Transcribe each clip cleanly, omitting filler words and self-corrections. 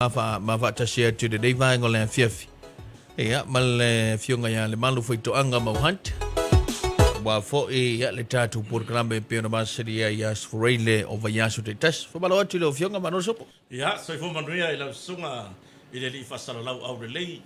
Ma faatasi atu i lenei vaega o le afiafi. Ia, ma le afioga ia Lemalu Faitoaga Mau Hunt. Aua foi ia, le tatou polokalame e pei ona masani ai i Aso Faraile o vaiaso taitasi. Faamalo atu i lau afioga, malo le sopo. Ia, soifua manuia i lau susuga i le alii faasalalau aulelei,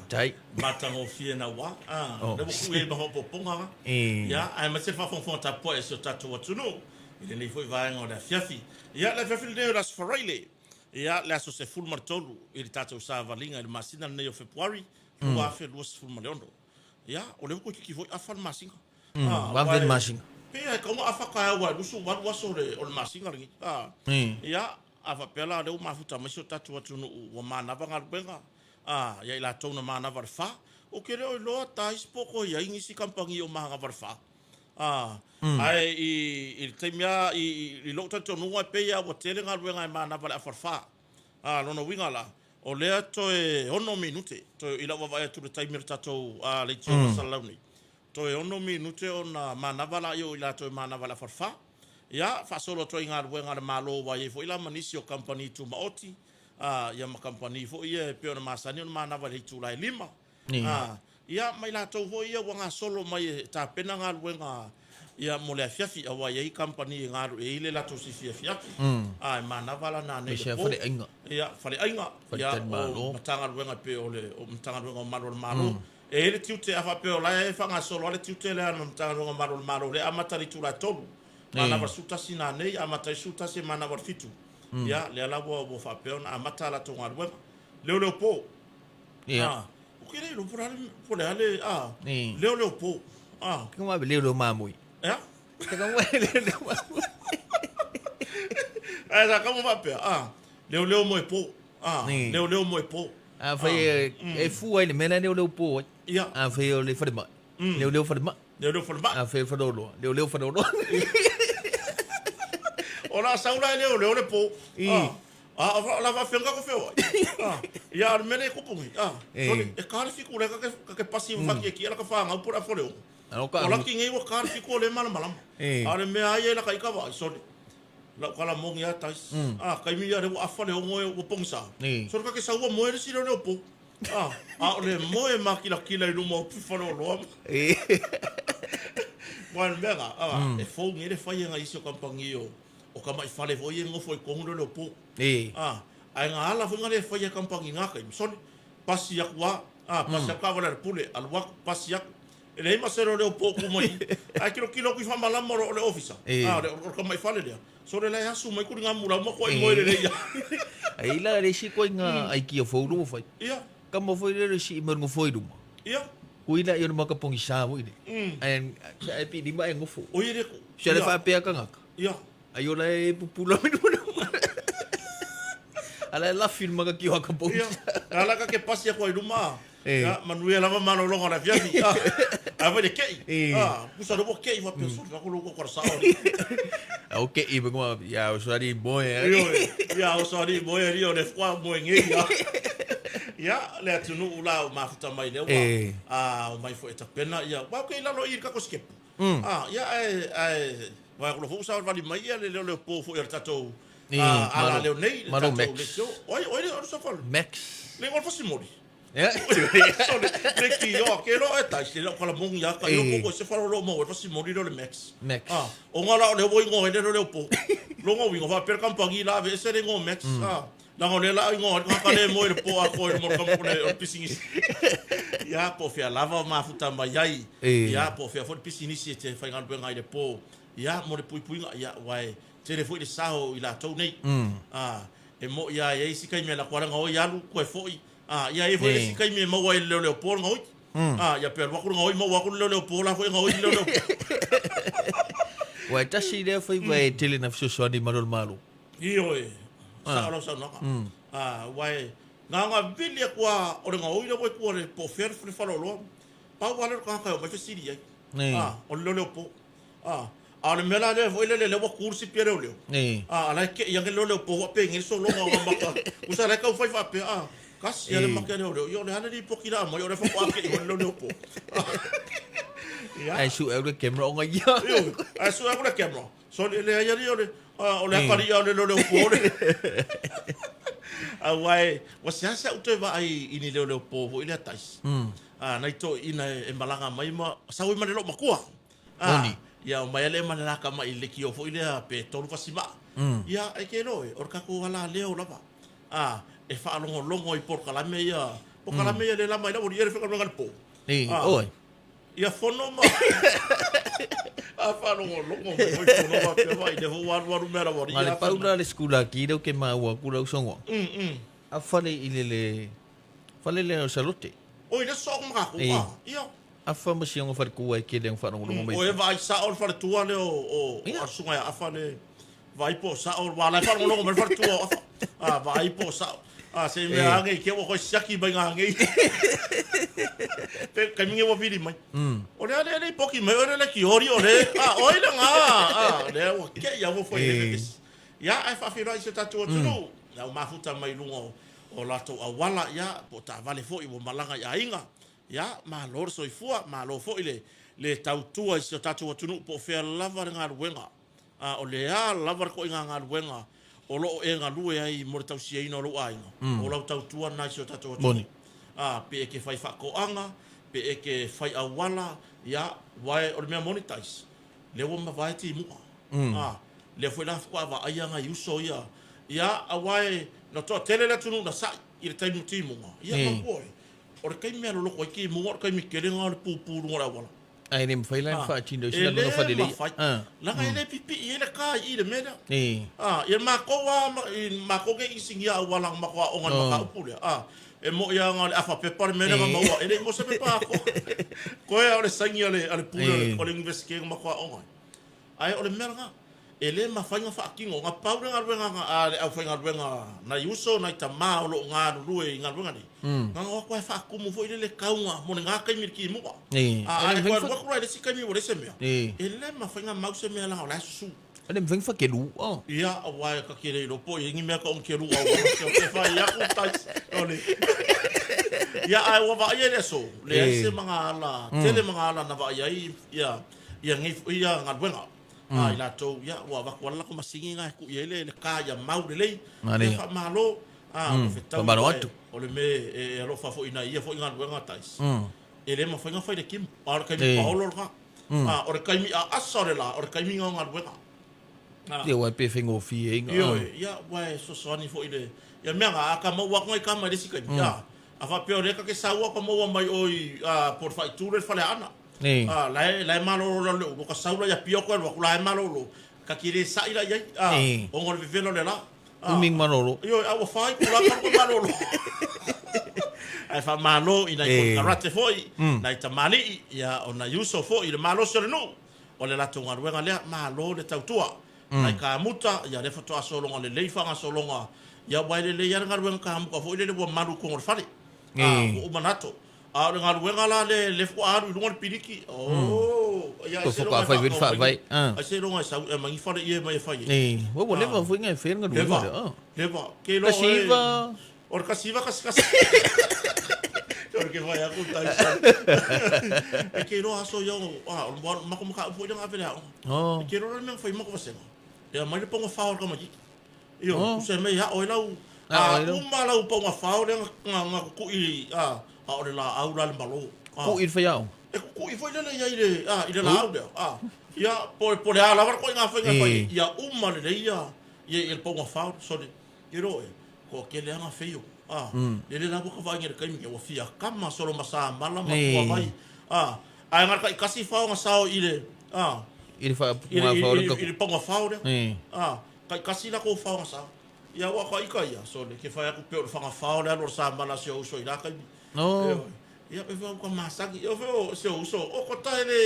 Tai. matagofie naua. Oh. Lea ua tuu i ai ma faaopoopoga. E. Ia, aemaise le faafogafoga tapuai a si o tatou atunuu i lenei foi vaega o le afiafi. Ia, le afiafi lenei o le Aso Faraile, Ia, le aso 13 i le tatou savaliga i le masina lenei o Fepuari 2026. Ia, o lea ua toeitiiti foi afa le masina. Mm, vave le masina. Pei lava e tatau ona afa taeao aua e 28 aso o le masina lenei. Ia, a faapea la o lea ua mafuta mai si o tatou atunuu ua manava galuega, ia i latou na manava i le fa, ou te le o iloa tais po o toe i ai nisi kamupani o manava i le fa. Ae i le taimi lava, i lou talitonuga e pei lava ua tele galuega e manava i le afa fa. O lona uiga la, o lea toe 6 minute, toe i lau vaavaai atu i le taimi o le tatou leitio faasalalau nei, toe 6 minute ona manava lea o i latou e manava i le afa fa. Ia, faasolo atu ai i galuega a le Malo aua e i ai foi la ma nisi o kamupani tumaoti, ia ma kamupani foi ia e pei ona masani ona manava i le itula e 5. Ā, ia, ma i latou foi ia ua gasolo mai e tapena galuega ia mo le afiafi, aua e i ai kamupani e galu, e i ai le latou sifi afiafi, ā, e manava la nanei i le po. Faleaiga. Ia, faleaiga, ia, o Matagaluega e pei o le Matagaluega o Malu a le Malo. E i ai le tiute, a faapea o la e faagasolo lava le tiute lea a le Matagaluega o Malu a le Malo, lea e amata i le itula e 3, manava i le 11 nanei, amata ai le 11 e manava i le 7. Ia, lea la ua faapea ona amata a latou galuega. Leoleo po. Ia. Ah, o ke le po le po le ale ah. Leo leo po. Ah. Ke ma leo leo mamui. Ya. Ke ka ma leo leo mamui. Ai sa ka ma pea. Ah. Leo leo mo e po. Ah. Leo leo mo e po. A fai e fu ai le mea leo leo po ai. Ia. A fai o le fale mai. Leo leo fale mai. Leo leo fale mai. A fai fale oloa. Leo leo fale oloa. O la saula leo leo le po. Ah. A o la faafeaga ko feoai. A, ia a o le mea lea e kupu nei. A, sole, e ka le fiku lea ka ke, ka ke pasi ma fakiekie la ka whāngau po le afo le ongo. O laki nei ua ka le fiku o le malamalama. A o le mea a ia i laka i ka vaai, sole, lau kala mongi a tais. A, kaimi ia le ua afa le ongo e ua pogisa. Sole ka ke saua moe le si leo leo po. A, a o le moe makilakila i luma o Faleoloa. Wa le mea ga, a, e fou nei le fai e ngai isi o kamupani o, O ka maʻi fale foi e nofo i tonu lele o po. E. A, ae na ala foi na le faia e kamupani na taimi, sole, pasi aku a, a, pasi aku kaavale a le pule, alu aku, pasi aku. E leai ma se leoleo po ku mai i, ae kilokilo aku i faamalama o le ofisa, E. a, o le, o le ka maʻi fale lea, sole la e asu mai kuli gamu lau ma koai moe lelei ia. Ai la le isi koiga aikia fou lua fai. Ia. Kama foi lele sii mai le gofo i luma. Ia. Kui la i ona makapogisa foi le. Ae ae pi lima e gofo. O ia le ko. Sia le faapea kangaka. Ia. Ai o la e pupula mai luma. Ala e lafi le makakio a kapogisa. Ia. Ala ka ke pasi aku ai luma. E. Ia, manuia lava malologa o le afiafi. Ah. Ae foi le ke'i. E. Ah, pusa le ua ke'i faapea sole la ko lo ko kora sao. Au ke'i me kuma ia o soari moe. Ioe. Ia o soari moe ri o le fua moe ngei ia. Ia, le atunuu la o mafuta mai lea ua E. a o mai foi e tapena ia. Wa ke i lalo i le kako sikepu. Ah, ia ae ae wa ko lo sa vali mai ia le leo leo po foi o le tatou E, ah, ala malo- leo nei le malo tatou Max. leitio. Oi oi le o sa falo. Max. Le ngol fasimoli. Ia. Sole, le ki o ke lo e tai se lo kala mongi a ka yo E. ko se falo lo mo e fasimoli lo le Max. Max. Ah, o ngala o le wo ingo ele lo le po. Lo ngo wingo fa per kampangi la ve se le ngo Max. Ah, la ngo le la ingo ka ka le mo le po a ko le mo kampo le o pisinisi. Ia po fea lava mafuta mai ai. E. Ia po fea fo le pisinisi e te whai galuega i le po. Ia mo le puipuiga ia wai tele foi le sao i latou nei. Ah, e mo ia e isi kai me la kuala ngoi alu koe foi. Ah, ia e foi le isi kaimi e maua ai le leoleo po le gaoi. Ah, ia pe alu aku le gaoi maua aku le leoleo po la foi gaoi le leoleo po. Ua e tasi lea faiva e tele na fesoasoani i malu o le Malo. Ioe, sao lau saunoaga. Ah, aua e na ona vili atu lava o le gaoi lea ua i tua o le po o fea le faleoloa. Pau lava lea o le tagata e omai fesili ai. Ah, o le leoleo po. A, a o le mea la lea foi lele, lea ua tu le sipi a leoleo. A, a la e ke'i ane le leoleo po faapea nei le sologa o maka. Tusa la e tau fai faapea, a, kasi a le make a leoleo. Ia o le a le lipoti la aumai o lea faatoa ke'i mai le leoleo po. Ia. Ae sue aku le camera ona ia. Ioe, ae sue aku le camera. Sole, e leai alii o le, o le akali'a o le leoleo po le. Aua e, ua seasea ou toe vaai i ni leoleo po foi lea taisi. A, nai toeaiina e malaga mai ma sau ai ma le loomatua. A, Moni. ia omai lava lea ma le la tama i le leitio foi lea pe tolu fasimaa. Ia, e ke iloa e, o le tatou alaleo lava. A, e faalogologo i polokalame ia, polokalame ia le lama ai le auali'i le faigaluega i le po. E, oi. Ia fono ma a faalogologo mai foi fono faapea mai lea foi ua alualu mea lava Ma le pau la le sikulaki lea ou te maua atu lau sogoa. A fale i le le fale lea o Salote. Oi le so'o ma tatou E. a ia. Afa ma sioga faletua e tele ona faalogologo mai. O e vaai sa'o le faletua lea o Ia. o susuga ia Afa le vaai po o sa'o aua la e faalogologo mai le faletua o Afa a vaai po o sa'o a se i mea age i te i ua toe siaki mai gagei pe taimi nei ua vili mai o le a lea e le i poki mai oe le letioli o le a o ai lena a lea ua te i a ua fai ai le vevesi ia ae faafeiloai i si o tatou atunuu la ua mafuta mai luga o latou auala ia po o taavale foi ua malaga i aiga ia malo le soifua malo foi le tautua i si o tatou atunuu po o fea lava le galuega A o le a lava le toaiga galuega o lo o e galue ai mo le tausiaina o lou aiga, o lau tautua lena i si o tatou atunuu. A, pe e te fai faatoaga, pe e te fai auala, ia, aua o le mea moni tais, lea ua mavae timuga. A, lea foi la faatoa vaaia nai uso ia, ia, aua e, na toatele le atunuu na sa'i i le taimi o timuga, ia, manatua oe, o le taimi e aloloto ai timuga o le taimi tele lena o le pupu i luga o le auala. Ae le mafai la ona faatino i E sina le galuega faalelei. mafai. Ah. Leaga e le pipii ai le ka i i le mea lea. E. Ah, ia matou lava ma- i matou ke inisinia auala na matou aoga i le mataupu lea. Ah, e moi lava na o le afa pepa le mea lea na maua. E le i maua se pepa atoa. Koe lava o le saini a le a le pule o le E. o le Iunivesite na matou aoga ai. Ae o le mea lena, e le mafai ona faatino, na pau le galuega a le aufaigaluega nai uso, nai tama o lo o galulue i galuega nei, na ona o atu lava e faatumu foi lele tauga mo lena taimi i le timuga. A e toe alu atu la i le isi taimi ua leai se mea, e le mafai ona mau se mea leaga o la e susu. E le mafai ona faatelu. Oh. Ia, aua e ta te le iloa po o i ai ni mea tau kelu auala se o te fai aku tais. O le Ia, ae ua vaaia i le aso, leai se magaala, tele magaala na vaaia ai ia ia nei foi ia galuega a i latou, ia ua avatu lava le latou masini lena e tuu i ai le ka ia mau lelei. Ia faamalo, a ua fetau Faamalo atu. O le mea e alofa foi i nai ia foi galuega tais. E le mafai ona fai le timu, a o le taimi paolo lena. A o le taimi aasa o le la, o le taimi lena o galuega. Ia aua e pe faigofie ai. Ioe, ia ua e fesoasoani foi i le ia mea na, a ka maua atu nai kama i le isi taimi, a a faapea o lea ta te saua ka maua mai oi a po o le faaitu lea i le faleaana. A la e la e malolo la le ulu ka sau la ia pio koe alu atu la e malolo ka te le sa'i la i ai a ona o le vevela o le la. A Umi malolo. Ioe, a ua fa itula talu ona malolo. Ae faamalo i nai konekarate foi, nai tamalii, ia o nai uso foi i le malosi o le nuu, o le latou galuega lea, malo le tautua. Nai kamuta, ia lea faatoa sologa lelei faagasologa, ia aua e lelei lava le galuega kamuta foi lele ua malu i totonu o le fale. A, ua ou manatu. A o le galuega la lea lea faatoa alu i luga le piliki, oh, ia ai se Faatoa loga e fai foi le faatau mai faavae. ni, ai se loga e sau e aumai ni fale ie mai e fai ai. E, ua leva foi ona e faia le galuega Leva, lea. Ah. leva. Ke iloa Tasi oe, iva. o le 1911. O le ke fai aku tai sa. E ke iloa aso ia o, a, o le mako mataupu foi lea na ave i le aoga. Oh. E ke iloa la le mea na fai mako vasega. E aumai le paoga fao a le tamaitiiti. Ioe, Oh. tusa e mea ia ao ai lau, Ao a ai lau. uma lau paoga fao lea na, na kukui, a, a o le laau la le malo. A. Kui i le faiaoga. E kukui foi lele ia i le, a, i le laau lea. A, ia, po, po o le a lava le koiga faiga e fai, ia uma lelei ia, ia, ia le paoga fao, sorry. Ke iloa oe, toatele lava na feio. A, lele la ua ka vaaiga i le taimi nei, ua fia kama solo ma samala ma tuavai. A, ae na o le taitasi fao na sao i le, a, I le i le, faapaoga fao i, le i, i le paoga fao lea. A, taitasi latou fao na sao. Ia ua ka ika ia, sole, ke fai atu pei o le faga fao le alu o le samala a si ou uso i la taimi. Oh. Ia, pe fai ua masani. Ia fai o si ou uso, o kota e le,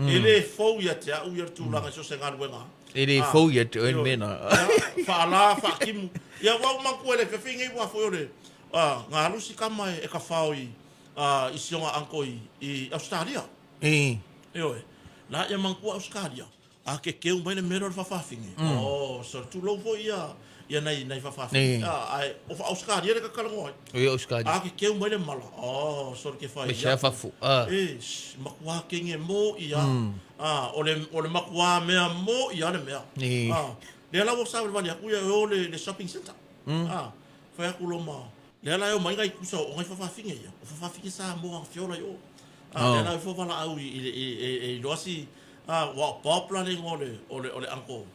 e le fou ia te au ia le tulaga i so o se galuega. E le fou ia te oe le mea na. Ia, faala, faatimu. Ia, ua ou manatua e le fefe nei ua foi o le, a, na alu si kama e, e ka fao i, a, i si ona uncle i, i Australia. Ioe, la ia manatua Australia. A kekeu mai le mea lea o le faafafine. Oh, so tulou foi ia ia nai nai faafafine. A ae o fa Australia le kakalanoa ai. O ia Australia. A kekeu mai le mala. Oh, so ke fai. Me sea fafu. Ah. E, makuā kenge mo ia. A o le o le makuā mea mo ia le mea. A lea la ua sa le vale atu ia e o le le shopping center. A Fai atu loa ma, lea la e omai nai tusa o nai fafafine ia, o fafafine Samoa na feola i o. A, lea la e ifo valaau i, i, i, e, e iloa si, a, ua o Bob la le igoa o le, o le, o le uncle.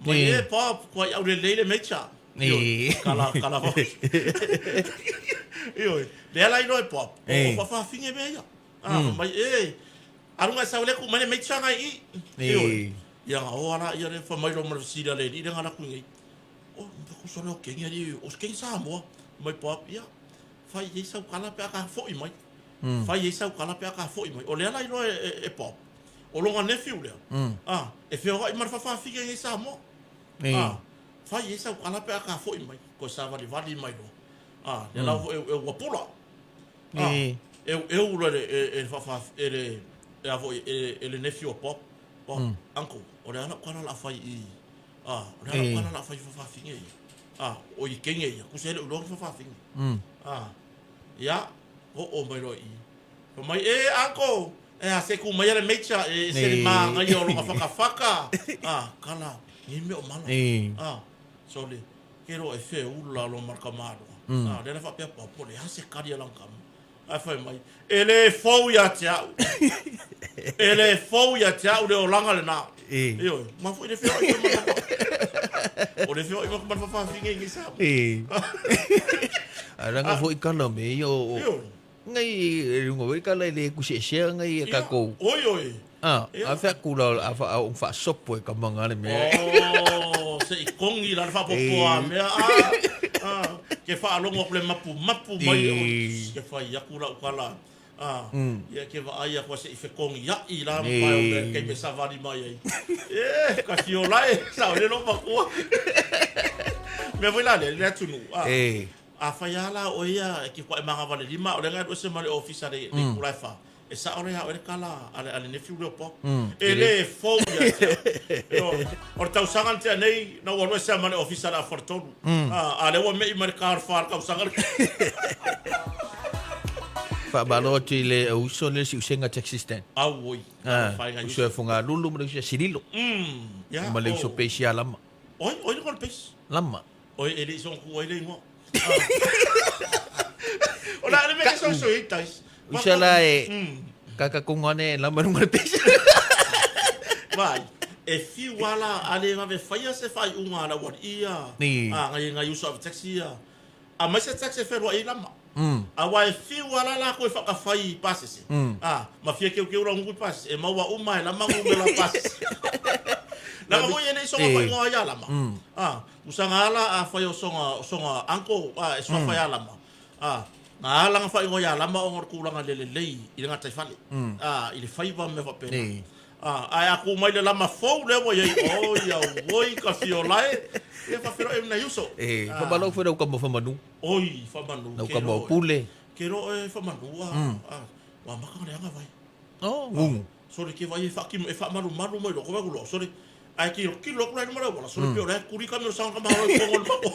Mai, e Bob, kua i au lelei le major. Ioe, kala, kala foi. Ioe, lea la iloa e Bob, o, o fafafine mea ia. A, fai mai, e, alu ngai sau lea ku mai le major ngai i. Ioe, ia na oa la ia le, fai mai loa ma le fesili a le alii lea na alu atu i nei. O, maku sole o keni ali, o keni Samoa. Mai Bob, ia, fai i ai sau kala pe a ka foi mai. Fai i ai sau kala pe a ka foi mai. O lea la iloa e, e, e Bob, o lona nephew lea, a, e feoai ma le fafafine nei Samoa. A, fai i ai sau kala pe a ka foi mai. Koe savalivali mai loa. A, lea la foi e, e ua pula. A, e, e ula le, e, e, fafa, e le, e a foi, e, e le nephew o Bob. Bob, uncle, o le a lau kala la a fai i, A, o le a lau kala la a fai fafafine ia. A, o i kenge ia, kusa e le uloa ki fafafine. A, ia, oo mai loa i i. Fai mai, e, uncle, e a se ku mai a le major, e se le māngaia o lona whakawhaka. A, kala, ngi mea o mala. A, sole, ke roa e wheula lo marka māroa. A, lea la whapea pau, po le a se kari a lang kama. Ae fai mai, E lē fou ia te au. E lē fou ia te au le olaga lenā. Ioe, ma foi le feoai foi ma le O le feoai ma ma le fafafine i Samoa. A ranga foi kala me ia o Ioe. ngai e runga wei kala e le kuseesea ngai e kakou. Oi oi. A, a fea kula a fa a wha sopo e ka manga le mea. Oh, se i kongi la le faapopoa mea a a ke faalogo aku le mapu mapu mai o ke fai aku lau kala a ia ke vaai aku se i fekongi a'i la ma pae o mea kei me savali mai ai. E ka fiola e sa o le lo makua. Mea foi la le le atunuu a. A fai a la o ia e ke kwa e manga vale lima o le ngai ese ma le ofisa le le kula e fa. E sao le ao le kala a le, a le nephew leo po. E le fou ia te au. Ioe. O le tausaga na tea nei, na ua alu ese ma le ofisa le afa le tolu. A, a lea ua mei mai le ka o le fa le tausaga le. Faamalo atu i le uso le siusega taxi stand. Auoi. Ah, uso e Fogalulu ma le uso e Sililo. Ya, Ma le uso Peisi a Lama. Oi, oi le kola Peisi. Lama. Oi, e le i songa ku ai le ingoa. O la le mea so so i tais. Usa la e kaka konga ne lama runga le pesa. Vai, e fiu ala a le vave faia se whai unga ala wari ia. A ngai ngai uso ave taxi ia. A mai se taxi e whenua i lama. A wa e fiu ala la koe whakawhai i pasese. A, ma fia keu keu la ngungu i pasese. E maua uma e lama ngu me la pasese. Langa foi e nei songa whai ngoa ia lama. A, Usaga ala a fai o songa, o songa uncle, a, e suafa ia Lama. A, nga ala nga whaingoa ia Lama o ngā kūranga lele lei i le ngātai fale. A, i le whaiva me whapena. A, ae a kū mai le lama fou lea ua iai, oi auoi ka fiolae, ia whawhero e una uso. E, whamalo whera uka mo whamanu. Oi, whamanu. Na uka mo pule. Ke ro e whamanu, a, a, wa maka le anga vai. Oh, ngungu. Sore ke vai e whaki, e whamaru maru mai loko vai kulo, sore, Ae kilo kilo aku la i luma o le auala, sole pea o la e kuri ka mea o le saga ka mahalo i kongo o le mako.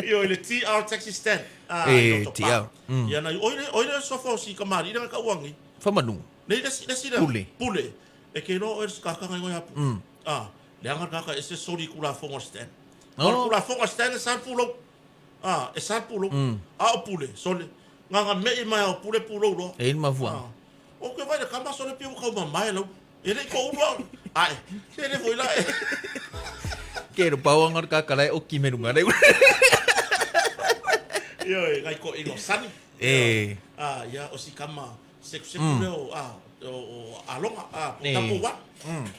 Ioe, i le TR taxi stand, ah, i E, roto pa. TR, Ia na, oi le, oi le sofa o si kamali'i lea na kauangi. Whamanu. Nei, le si, le si lea. Pule. Pule. E ke iloa oe le kakanga ingoa ia Pule. Ah, leaga le kaka e se soli i kulafoga o le stand. O le Oh. kulafoga o le stand e sa le pulou. Ah, e sa le pulou. A o Pule, sole. Gaga me'i mai a o Pule pulou loa. E i le mafuaaga. Ah. O ke vai le kama sole pia ua kaumamae lau. E le i ko ulu au. Ae, se le foi la e. Ke ro pau anga ka kala e oki me runga reu. Ioe, ngai ko ingo sani. E. Ah, ia, o si kama, seku seku leo, ah, o, o alonga, ah, po tapo wa.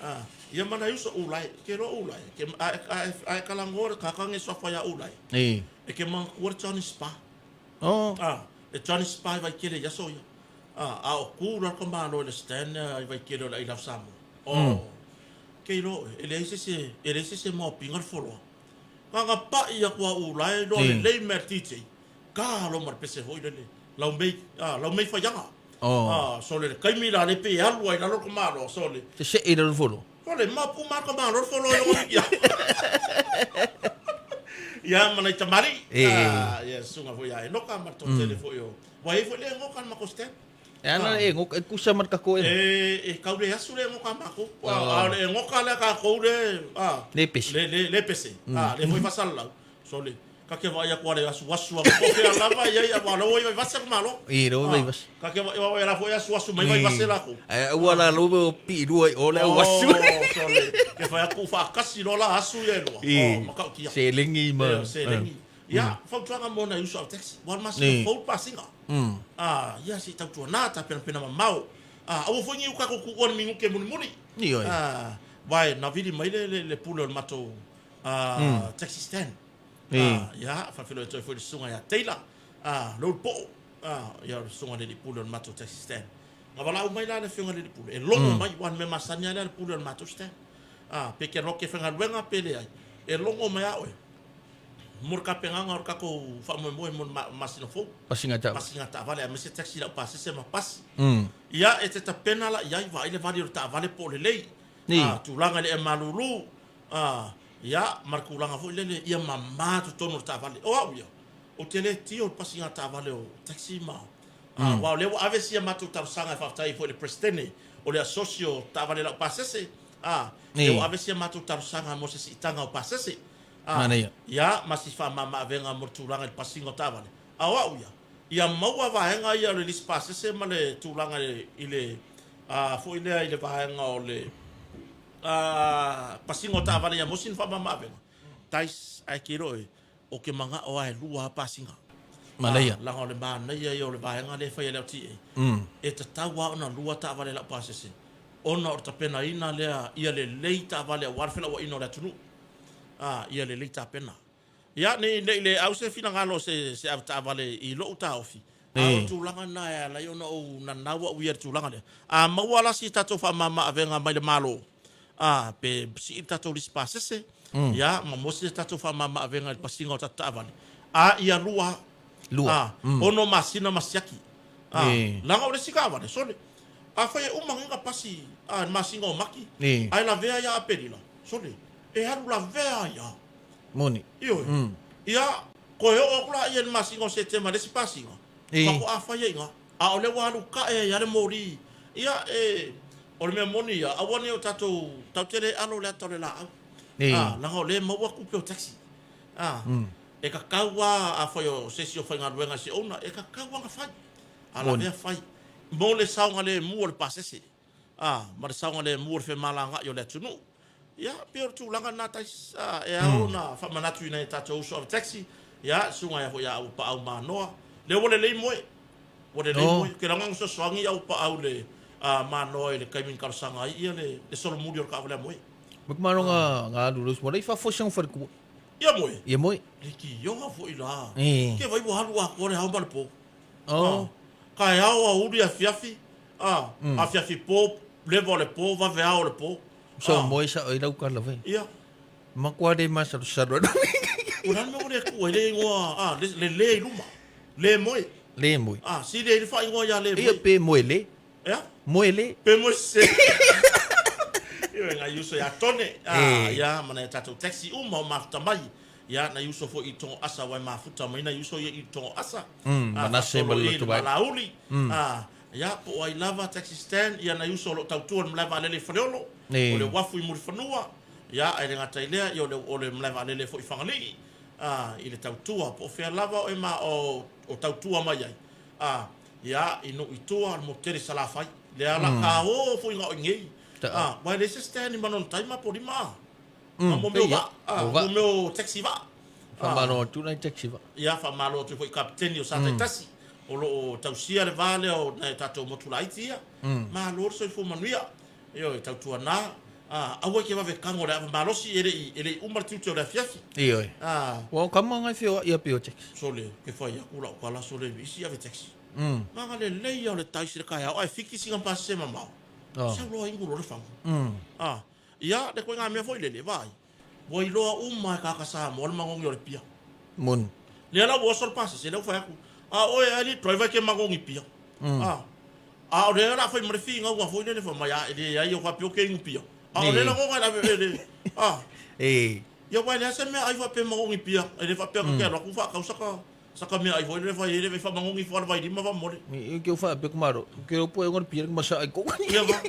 Ah, ia mana uso ulai, ke ro ulai, ke a a a e kala ngore ka kange sofa ya ulai. E. E ke mang kuar Johnny Spa. Oh. Ah, e Johnny Spa vai kele ia so ia. A, a o ku la ka malo i le stand i Waikele o le I Love Samoa. Oh. Kei lo, e leai se se, e leai se se maopinga le foloa. Nga pa'i aku a u lae loa le lei mea le DJ. Ka lo ma le pese hoi lele. Lau mei, a, lau mei whaianga. Oh. A, so le kaimi la le pe alu ai lalo ka malo, so le. Se se i lalo folo. Fole, ma pu ma ka malo le folo i longa wiki. Ia, mana i tamari. E. A, ia, sunga foi a enoka, ma to tele foi o. Ua i ai foi le goka le makou stand. E ana e goka, e kusa ma le kakou e. E, e kau le asu le goka makou. A o le goka lea kakou le, a. Le pese. Le, le, le pese. A, le foi fasalalau. So le, Ka ke vaai aku ale asuasu anga po fea lava i ai aua o la ua i Vaivase le Malo. I la ua i Vaivase. Ka ke vaai aua la foi asuasu mai Vaivase lakou. Ae aua la lo o pii lua i o le au asu. Oh, sole. Ke fai aku faakasi loa la asu ia e lua. Oh, matautia. Selegi ma. Selegi. Ia, fautuaga mo nai uso au taxi. Ua le masina fou le pasiga. Ah, ia se i tautuana tapenapena mamao. Ah, aua foi ni uka ko kuua ni minuke mulimuli. Ioe. Ah, vai na vili mai le le pule o le matou taxi stand. Ah, ia, faafeiloai atu ai foi i le susuga ia Taylor, ah, Loulu Poo, ah, ia o le susuga i le alii pule o le matou taxi stand. Na valaau mai la le afioga i le alii pule, e logo mai, aua o le mea masani lava lea a le pule o le matou stand. Ah, pe ke loke faigaluega pe leai, e logo mai a oe mo le tapenaga o le tatou faamoemoe mo le masina fou. Pasiga taavale. Pasiga taavale, aemaise taxi laupasese ma pasi. Ia, e te tapena la i ai, vaai le vali o le taavale po o lelei. Ah, tulaga i le ea malulu, A, ia, ma le tulaga foi lele ia mama totonu o le taavale. O au ia, ou te le tio i le pasiga taavale o taxi ma, a, aua o lea ua ave sia matou talosaga e faafetai ai foi i le Peresetene o le Asosi o Taavale Laupasese, a, lea ua ave sia matou talosaga mo se siitaga o pasese, a, Manaia. ia, ma si faamamaavega mo le tulaga i le pasiga o taavale. A o au ia, ia maua vaega ia o le lisi pasese ma le tulaga i le, a, foi lea i le vaega o le, Pasiga o taavale ia Mosi na faamamaavega. Tais ae ke iloa oe, o ke manao a e lua a pasiga. Manaia. Laga o le manaia ia o le vaega lea e fai e le LTA. E tatau a ona lua taavale laupasese ona o le tapenaina lea ia lelei taavale aua le felauaiina o le atunuu. Ia lelei tapena. Ia, ne i le au se finagalo o se avetaavale i lou taofi, a o le tulaga lena e ala ai ona ou nanau au ia i le tulaga lea. A maua la si tatou faamama-avega mai le Malo, a, pe sii le tatou lisi pasese, ia, ma maua si tatou faamama-avega i le pasiga o tatou taavale, a ia lua, Lua. a, ono masina ma siaki. A, leaga o le isi taavale, sole, afai e uma nei ona pasi, a, i le masina o Mati, ae lavea ia Aperila, sole, e alu lavea ai lava. Moni. Ioe. Ia, toe oo atu laia i le masina o Setema i le isi pasina, faatoa fai ai i ina. A o lea ua alu tae ai lava le moli. Ia, e, o le mea moni ia, aua ne i o tatou, tatou te le alo i le ata o le laau. A, leaga o lea e maua tupe o taxi. A, e tatau lava, afai o se isi o faigaluega i se owner, e tatau lava ona fai. A lavea fai. Mo le saogalemu o le pasese. A, ma le saogalemu o le femalagai o le atunuu. Ia, pei o le tulaga lena Tais, a, e ao ona faamanatu i nai a tatou uso ave taxi, ia, susuga ia foi ia Auapaau Manoa. Lea ua lelei moe, ua lelei moe. Ou te laga na fesoasoani Auapaau le, a, Manoa i le taimi na talosaga ai ia le, le solomuli o le taavale a moe. Mai kumalo nga nga alu lo smola i fa fosi ang fale ku. Ia moe. Ia moe. Le kioga foi la. Eh. Ke vai ua alu atoa le ao ma le po. Oh. Taeao aoauli afiafi, a, afiafi po, leva o le po, vave ao o le po. So moe sa oi lau kala vai. Ia. Makua le masalosalo. O le a le mea ua le tuu ai le igoa, a, le, le le i luma. Le moe. Le moe. A, sili ai le faaigoa ia le moe. Ia pe moe le. Ea? Moe le. Pe moe se. Ioe, nai uso ia Tone, a, ia, ma nai a tatou taxi uma o mafuta mai. Ia, nai uso foi i Togoasa aua e mafuta mai nai uso ia i Togoasa. Manase ma le loto vai. Malauli. Ia, po o ai lava taxi stand, ia nai uso o lo o tautua i le malae vaalele i Faleolo, o le uafu i Mulifanua, ia, ae le gata i lea, ia o le, o le malae vaalele foi i Fagalii, i le tautua, po o fea lava o e ma, o, o tautua mai ai. Ia, i nuu i tua, o le motu tele i Salafai. Lea la ka o foi na o i nei. Aua e leai se stand i Manono Tai ma Apolima, a. A mo mea o vaa, a, mo mea o taxi vaa. Faamalo atu nai taxi vaa. Ia, faamalo atu foi i kapiteni o Sataitasi, o lo o tausia le va lea o nai o tatou motu laiti ia. Malo le soifua manuia. Ioe, tautuana, a, aua e te vave tago i le ava malosi, e le i, e le i uma le tiute o le afiafi. Ioe. A. Ua o kama ngai feoai ia pei o taxi. Sole, ke fai atu lau tala sole isi ave taxi. Maga lelei ia o le taisi le taeao, ae fiki sina pasese mamao. Sau loa inu loa le fagu. A. Ia, le koiga mea foi lele, vaai, ua iloa uma e kāka Samoa le magogi o le pia. Moni. Lea la ua oso le pasese, lea ua fai atu, a oe a alii driver e ke magogi pia. A, a o lea la fai ma le figauga foi lele, fai mai, a e leai o faapea o ke inu pia. A o lea lagoga e lave e le, a. Ia, aua e leai se mea ai faapea magogi pia, e le faapea ke alu atu faatau saka, Saka mea ai foi le fai ele whamangongi fo ala vai lima whamore. I ke wha pe kumaro. Ke o poe ngor pia masa ai ko. Ia va.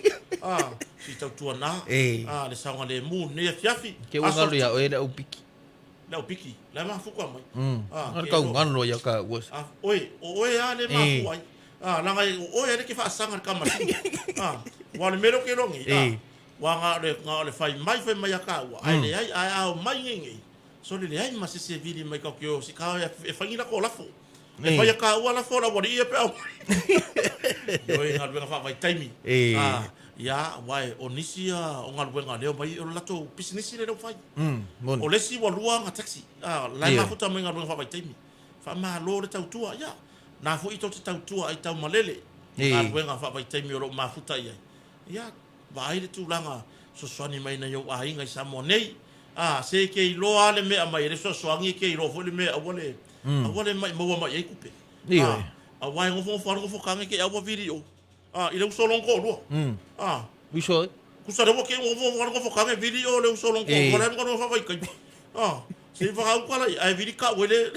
Ah, si tau tua na. E. Ah, le saonga le mu ne fiafi. Ke o ngalo ia o ele au piki. Le au piki, la e mafuta mai. Ah, ke kau ngano ia ka ua. Ah, oi, o oe a le mafu ai. Ah, langa o oe le ke whaasanga le kamasini. Ah, wa le mero ke rongi. Ah, wa nga le nga le fai mai fai mai a ka ua. Ai le ai ai au mai nge nge. So le ai ma se se vili mai ka ke o si ka e whangi la ko lafo. E whai a ka ua lafo la wari ia pe au. Ioe galuega faavaitaimi. A, ia, aua o nisi ia o galuega lea omai o le latou pisinisi lea ua fai. O le isi ua lua aga taxi, a, la e mafuta mai galuega faavaitaimi. Faamalo le tautua, ia, na foi tou te tautua ai taumalele i galuega faavaitaimi o lo o mafuta i ai. Ia, vaai le tulaga fesoasoani mai nai ou aiga i Samoa nei. A, se e ke iloa lava le mea mai e le fesoasoani e ke iloa foi le mea aua le, aua le maua mai ai tupe. Ioe. Aua e nofonofo lava le nofotaga ke aua vili o. A, i le uso lona toalua. A. Uso ai? Kusa lea ua ke nofonofo lava le nofotaga e vili o le uso lona toalua la e galuega faavaitaimi. A, se i whakauka lai, ae vili kau e le.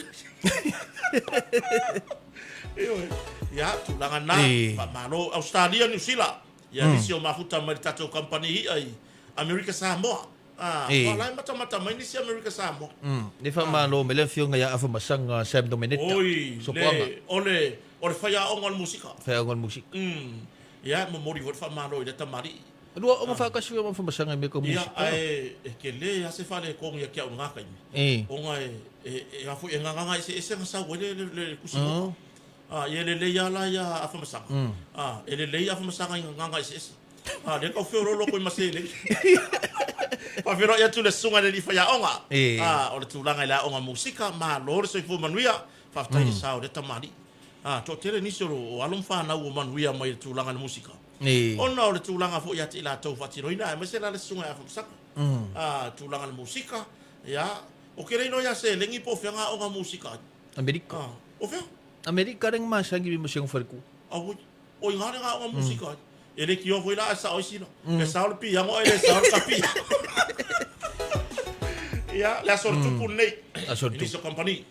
Ioe. Ia, tulaga na, faamalo. Australia, Niu Sila, ia nisi o mafuta mai le tatou kamupani i'a i Amerika Samoa. Ah, ua la e matamata mai nisi Amerika Samoa. Le faamalo mai le afioga ia Afamasaga Sam Domeneta. Oi, le, o le, o le faiaoga o le musika. Faiaoga o le musika. Ia, e momoli foi le faamalo i lea tamalii. Lua onga faatasi foi ma Afamasaga i mea tau musika. Ia, ae e tele lava se faaletonu ia te au i lena taimi. Ona e, e, e a foi, e gagaga eseese na sau ai le, le, le tusi nota. Ah, ia e lelei lava la ia Afamasaga. Ah, e lelei Afamasaga i gagaga eseese. A, lea tau feoloolo atu ai ma seleni. Faafeiloai atu le susuga i le alii faiaoga. A, o le tulaga i le aoga musika, malo le soifua manuia, faafetai i le sao o lea tamalii. A, toatele nisi o alo ma fanau ua manuia mai i le tulaga i le musika. Ona o le tulaga foi ia te i latou faatinoina, aemaise la le susuga ia Afamasaga. A, tulaga i le musika, ia, ou te le iloa ia seleni po o fea aoga musika ai. Amerika. A, o fea? Amerika le masani ma se faletua. Auoi. O i ngā le aoga musika ai. E le kioa foi la a sao i sila. E sao le piango ai le sao le kapia. Ia, le aso o le tupu lenei. Aso o le tupu. I nisi o kamupani.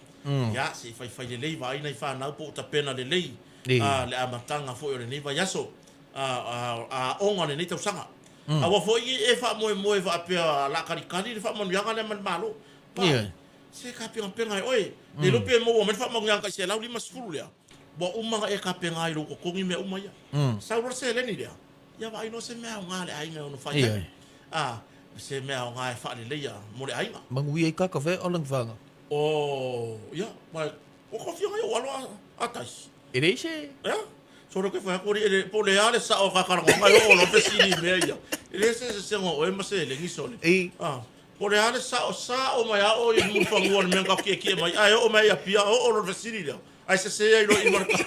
Ia, se i faifai lelei vaai nai fanau po o tapena lelei le amataga foi o lenei vaiaso aoga o lenei tausaga. Aua foi e faamoemoe faapea laakalikali le faamanuiaga lea ma le Malo. Se kapengapenga e oe. Le iloa pe maua mai le faamanuiaga tai 150 lea. Ua uma ona e tapena i lou totogi mea uma ia. Sau loa le seleni lea, ia vaai loa se mea aoga a le aiga e ono fai ai. A, se mea aoga e faaleleia mo le aiga. Manuia i kaka fea o lana whanga. Oh, ia, ma, ua kofia ngai ou alo a, a taisi. E leai se. Ea, sole ke whai aku ri, ele, po le a le sao ka karanga ngai o lo fesili i mea ia. E leai se sesega o oe ma seleni sole. A, po le a le sao, sao mai a oe i Mulifanua le mea na kiekie mai, ae oo mai i Apia, oo lo le fesili lea. Ai sese ai loa i maraka.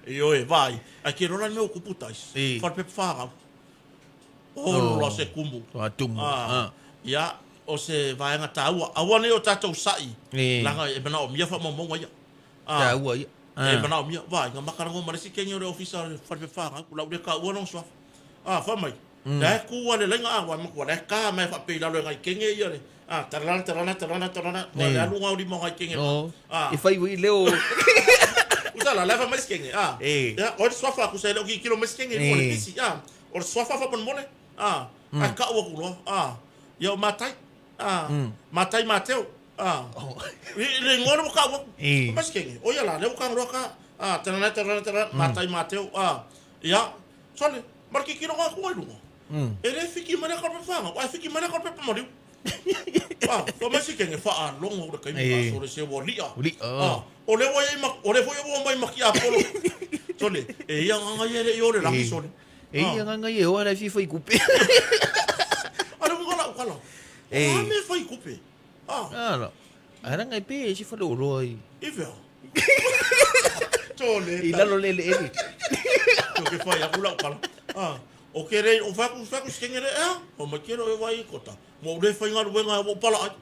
Ioe, vaai. Ai ke lola le mea o kupu tais. I. Whare pepa whāngau. O lola se kumu. A tumu. Ah. Ia, o se vaega tāua. Aua nei o tātou sa'i. I. Langa e manaomia faamaumauga ia. Ah. Tāua ia. E manaomia. Vaai, nga makalago ma le isi kenge o le ofisa o le whare pepa whāngau. Lau le ka ua lona suafa. Ah, wha mai. La e kū a le laina a wai matua. La e kā mai whaapei lalo e ngai kenge ia le. Ah, tarana, tarana, tarana, tarana. Wa le alu ngau lima o ngai kenge. No. Ah. E whai wai leo. Usa la, la e wha mai si kenge. Ah. E. Ia, o le suafa aku sa e leo ki kilo mai si kenge. O le pisi. Ah. O le suafa wha mole. Ah. Ai ka ua kuloa. Ah. Ia o Matai. Ah. Matai Mateo. Ah. I le ingoa le ka ua. E. Mai si kenge. O ia la, leo ka roa ka. Ah, tarana, tarana, tarana. Matai Mateo. Ah. Ia. Sole, ma le kikilo aku ai luga. E le fiki mai le ka pepa whanga, ai fiki mai le ka pepa mariu. Ah, fa mai si kenge whaalongo o le kaimi ka sole se ua lia. Lia. Ah, o le ua i ma, o le foi ua mai maki a polo. Sole, e ia nganga ia le i o le laki sole. E ia nganga ia o le fifa i kupe. A le unga lau kala. E. A me fai kupe. Ah. Ah, no. A ranga i pe e si whare o roa i. I whea? Tole. I lalo le le ele. To ke whai aku lau kala. Ah. O ke rei, o whaku, whaku si kenge le ea, o mai kero e wai i kota. Mo ure whai ngaru wenga e wau pala ai.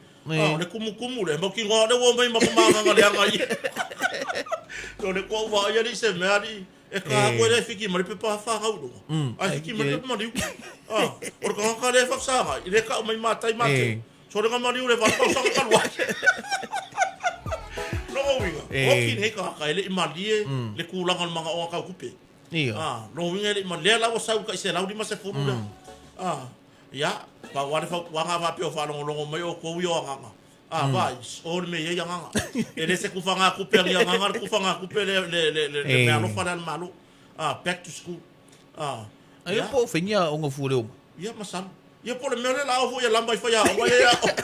Ah, o le kumu kumu le, mau ki ngā le wau mai makamānganga le anga i. To le kua ua ai ali se mea ali, e ka koe le fiki ma le pepa whāngau runga. Ai fiki ma le pepa mariu. Ah, o le kangaka le whapsanga, i le kau mai mātai māteu. So le ngā mariu le whakau sanga kalua. Logo winga. O ki nei kangaka e le i malie le kūlanga o le manga o ngā kau kupe. Ia. Ah, logo winga e le i malie, lea lau sau ka i se lau lima se furu lea. Ah, ia, pa ware whau, wanga whapeo whaalongolongo mai o kou i o anganga. A vai, o le mea i ai agaga. E le se kufagātupe a ni agaga, le kufagātupe le, le, le, le, le meaalofa lea a le Malo. A, back to school. A, Ai ia, po o faiga aoga fua lea uma. Ia, masalo. Ia, po o le mea lea la ao foi e lama i faiaoga ia ia aoga.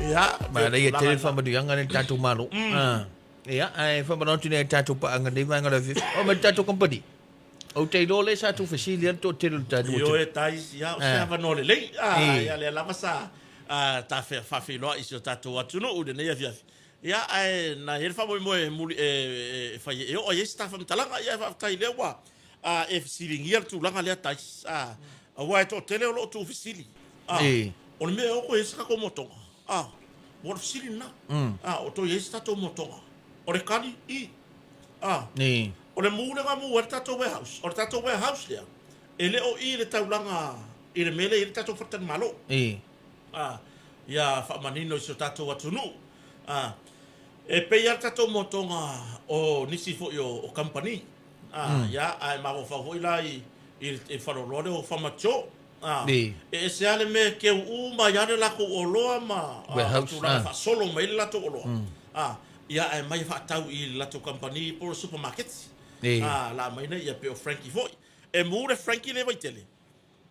Ia, Manaia tele le faamanuiaga lea i le tatou Malo. Ah. Ia, ae faamanatu atu nei i tatou paaga nei vaega o le afiafi. O ma le tatou company. Ou te iloa lea sa tou fesili ai le toatele o le tatou Ioe atunuu. Tais, ia, o se avanoa lelei. Ah, ia lea lava sa ta faafeiloai i si o tatou atunuu i lenei afiafi. Ia, ae na i ai le faamoemoe e muli, e fai e oo i ai se ta faamatalaga. Ia, faafetai lea ua e fesiligia le tulaga lea Tais. Ah, aua e toatele o lo o tuufesili. Ah, o le mea e oko i ai se tatou motoga. Ah, ua o le fesili lena. Ah, o toe i ai se tatou motoga. O le tali, i. Ah, o le mu lea na mu ai le tatou warehouse. O le tatou warehouse lea, e le o i le taulaga i le mea lea e i ai le tatou faletalimalo. Ah, ia faamanino i si o tatou atunuu. Ah, e pei lava le tatou motoga o nisi foi o kamupani. Ah, ia, ae mafaufau foi la i le faleoloa lea o Famacho. Ah, e ese lava le mea e keu uma ai lava le latou oloa ma tulaga e faasolo mai ai le latou oloa. Ah, ia ae aumai e faatau i le latou kamupani po o le supamaketi. Ah, la aumai nei, ia pei o Frankie foi. E mu le Frankie lea i Vaitele,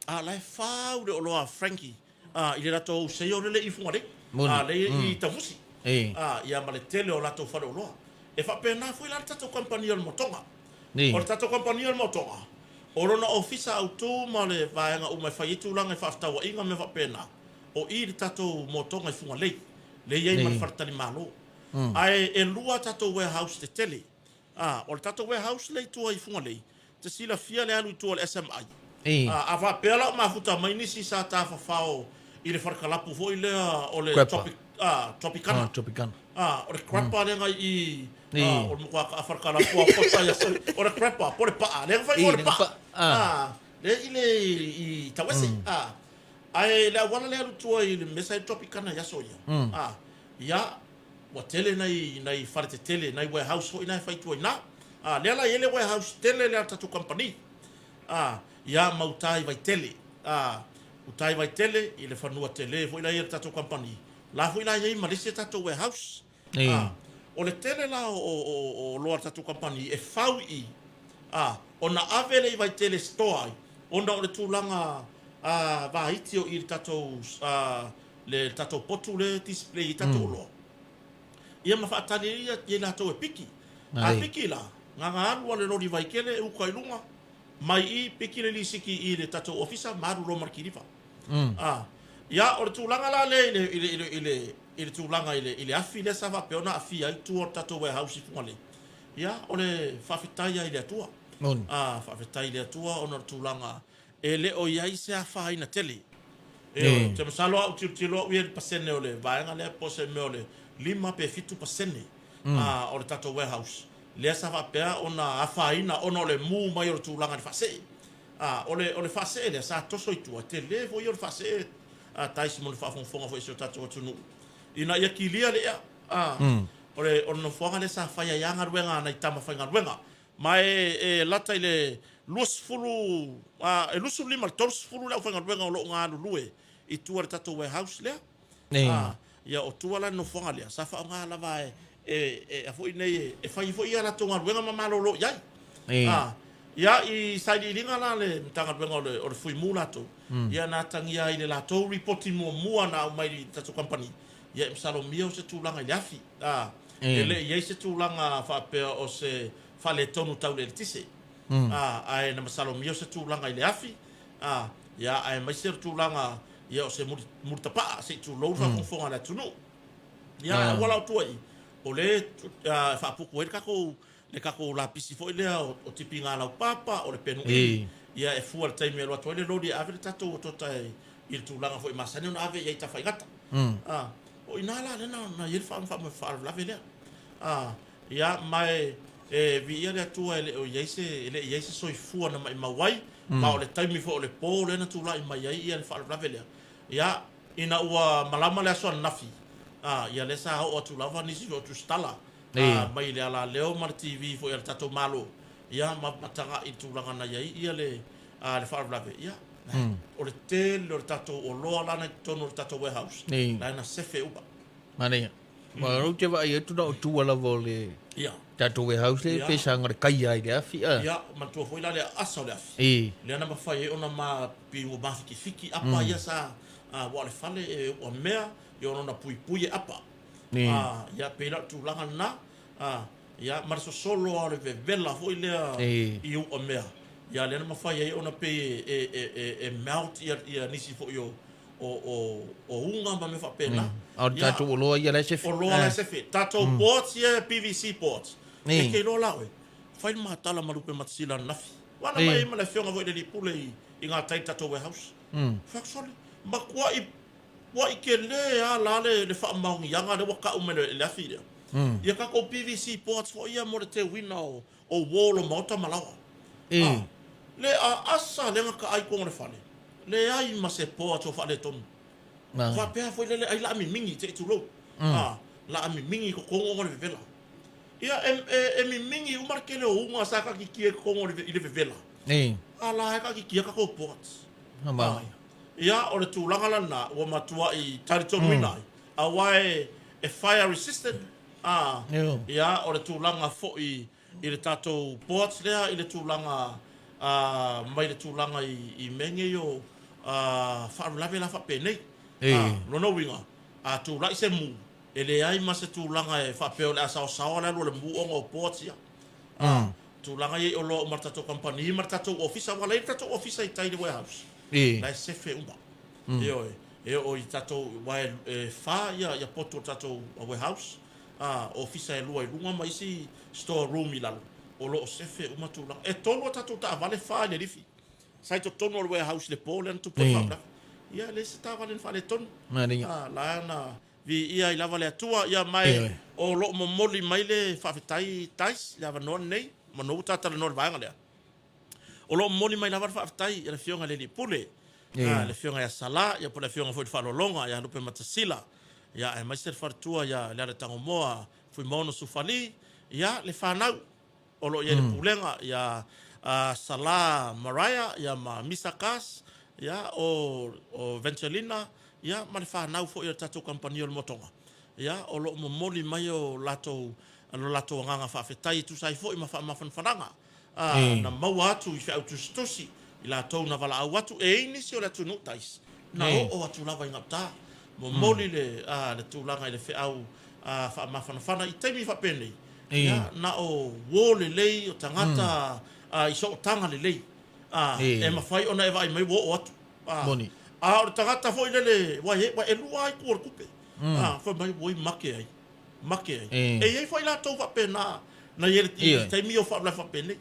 a la e fau le oloa a Frankie i le latou wholesale lea i Fugalei, a lea i Taufusi. A, ia ma le tele o latou faleoloa. E faapena foi la le tatou kamupani o le Motoga. O le tatou kamupani o le Motoga, o lona ofisa autu ma le vaega uma e fai ai tulaga i faafetauaiga ma mea faapena, o i le tatou Motoga i Fugalei, lea e i ai ma le faletalimalo. Ae e lua a tatou warehouse tetele. A, o le tatou warehouse lea i tua i Fugalei, te silafia le alu i tua o le SMI. A, a faapea la o mafuta mai nisi sa tafafao i le falekalapu foi lea o le Crapper. Tropic, a, Tropicana. Ah, Tropicana. A, o le crapper lea na i i, a, o le matua falekalapu a kota ia soi. O le crapper, po o le paa, lea na fai o le paa. A, lea i le i Tauese. A, ae le auala lea alu i tua i le mea sa i le Tropicana i aso ia. A, ia, ua tele nai, nai fale tetele, nai warehouse foi na e fai i tua i ina. A, lea la e i ai le warehouse tele lea a le tatou kamupani. A, ia ma uta i Vaitele. A, uta i Vaitele, i le fanua tele foi la e i ai le tatou kamupani. La foi la e i ai ma le isi a tatou warehouse. A, o le tele la o, o, o, o oloa a le tatou kamupani e fau i i, a, ona ave lea i Vaitele e store ai, ona o le tulaga, a, vaiti o i le tatou, a, le tatou potu lea e display ai tatou oloa. Ia ma faatali ai ia i latou e piki. A piki la, na ona alu lava le loli Vaitele e uka i luga, mai i, piki le lisiti i le tatou ofisa ma alu loa ma le kiliva. A, ia, o le tulaga la lea i le, i le, i le, i le, i le tulaga i le, i le afi lea sa faapea ona aafia ai tua o le tatou warehouse i Fugalei, ia, o le faafetai lava i le Atua. A, faafetai i le Atua ona o le tulaga E le o i ai se afaina tele. Ioe, ou te masalo a ou tilotilo au ia i le pasene o le vaega lea po o se mea o le 5 pe 7% o le tatou warehouse lea sa faapea ona afaina ona o le mu mai o le tulaga i le faasee. O le, o le faasee lea sa toso i tua, tele foi ia o le faasee a Tais mo le faafogafoga foi a si o tatou atunuu ina ia kilia le ea. O le, o le nofoaga lea sa fai ai lava galuega a nai tama faigaluega. Ma e lata i le 20, a, e 25 i le 30 le aufaigaluega o lo o galulue i tua i le tatou warehouse lea. A, ia o tua la le nofoaga lea, sa faaaoga lava e, e, e, a foi nei, e fai ai foi a latou galuega ma malolo i ai. A, ia, i sailiiliga la le Matagaluega o le, o le Fuimu latou, ia na atagia ai i le latou ripoti muamua na aumai i le tatou kamupani, Ia e masalomia o se tulaga i le afi. A, e le i i ai se tulaga faapea o se faaletonu tau le eletise. A, ae na masalomia o se tulaga i le afi. A, ia, aemaise o le tulaga, ia, o se muli, mulitapaa, se i tulou le faafogafoga a le atunuu. Ia, ae aua la o tua i, o lea e faaputu ai le tatou, le tatou lapisi foi lea o, o tipiga laupapa, o le penu ʻili. Ia, e fua i le taimi e alu atu ai le loli e ave le tatou otota e i le tulaga foi masani ona ave i ai tafaigata. A, o i ina la lea na, na i ai le faalavelave lea. A, ia, ma e, e viia le Atua e le o i ai se, e le i i ai se soifua na maimau ai, ma o le taimi foi o le po lea na tulai mai ai ia le faalavelave lea. Ia, ina ua malama le aso ananafi, a, ia lea sa oo atu lava nisi foi o tusitala, a, mai le alaleo ma le TV foi a le tatou Malo, ia, ma, ma tagai i le tulaga na i ai ia le, a, le faalavelave, ia. O le tele o le tatou oloa lana i totonu o le tatou warehouse. La na sefe uma. Manaia. Ma ou te vaai atu na o tua lava o le tatou warehouse le pe saga le kai ai le afi a. Ia, manatua foi la le aasa o le afi. Lea na mafai ai ona ma pei ua mafikifiki apa ia sa ua o le fale e ua mea ia ona na puipui e apa. Ia pei la o le tulaga lena. Ia ma le sosolo lava o le vevela foi lea i u'a mea. Ia lea na mafai ai ona pei e melt ia nisi foi o uga ma mea faapena. A o le tatou oloa ia la e sefe. Oloa la e sefe. Tatou boards ia PVC boards. E te iloa la oe, fai le matala ma Lupematasila ananafi. Ua na mai ai ma le afioga foi i le alii pule i gatai i le tatou warehouse. Fai atu, sole, matuai Ua'i tele lava la le faamaoniaga lea ua tau mai e le afi lea. Ia tatou PVC boards foi ia mo le teuina o wall o maota ma laoa. Le aasa lea na taai i totonu o le fale, leai ma se boards o faaletonu. Faapea foi lele ai laa mimigi, se i tulou, laa mimigi i totonu ona o le vevela. Ia e mimigi uma le tele o uga sa taatitia i totonu i le vevela, a la e taatitia tatou boards. Ia, o le tulaga la lena ua matuai talitonuina ai, aua e fire resistant, a, ia, o le tulaga foi i le tatou boards lea i le tulaga mai le tulaga i mea nei o faalavelave la faapenei. A, lona uiga, a tulai se mu, e leai ma se tulaga e faapea o le a saosaoa le alu o le mu ona o boards ia. A, tulaga ia i oloa uma a le tatou kamupani ma le tatou ofisa, aua la e i ai le tatou ofisa i tai i le warehouse, la e sefe uma. Ioe, e oo i tatou, aua e fa ia potu o le tatou warehouse, a, ofisa e lua i luga ma isi store room i lalo, o lo o sefe uma tulaga. E tolu a tatou taavale fa i le lifi, sa i totonu o le warehouse i le po lea na tupu ai le faalavelave. Ia, e leai se taavale na faaletonu. A, la na Viia ai lava le Atua, ia mae o lo o momoli mai le faafetai Tais i le avanoa lenei, manu ua ta talanoa i le vaega lea. O lo o momoli mai lava le faafetai i le Afioga i le Alii Pule, le Afioga ia Sala, ia po o le Afioga foi i le Faaaloaloga ia Lupematasila, ia aemaise le faletua ia Lealetagomoa Fuimaono Sufali, ia le fanau o lo o i ai le pulega ia Sala Mariah ia ma Misa Kas, ia o Venturelina, ia ma le fanau foi o le tatou kamupani o le Motoga, ia o lo o momoli mai o latou lo latou agaga faafetai e tusa ai foi ma faamafanafanaga na maua atu i feau tusitusi i latou na valaau atu. E i ai nisi o le atunuu tais na oo atu lava i gauta momoli le le tulaga i le feau faamafanafana i taimi faapenei. Ia, na o uo lelei o tagata i sootaga lelei e mafai ona e vaai mai ua oo atu. A o le tagata foi lele, ua e lua lava itu o le tupe. Fai mai, oi make ai, make ai. E i ai foi latou faapena na i ai i le taimi o faalavelave faapenei.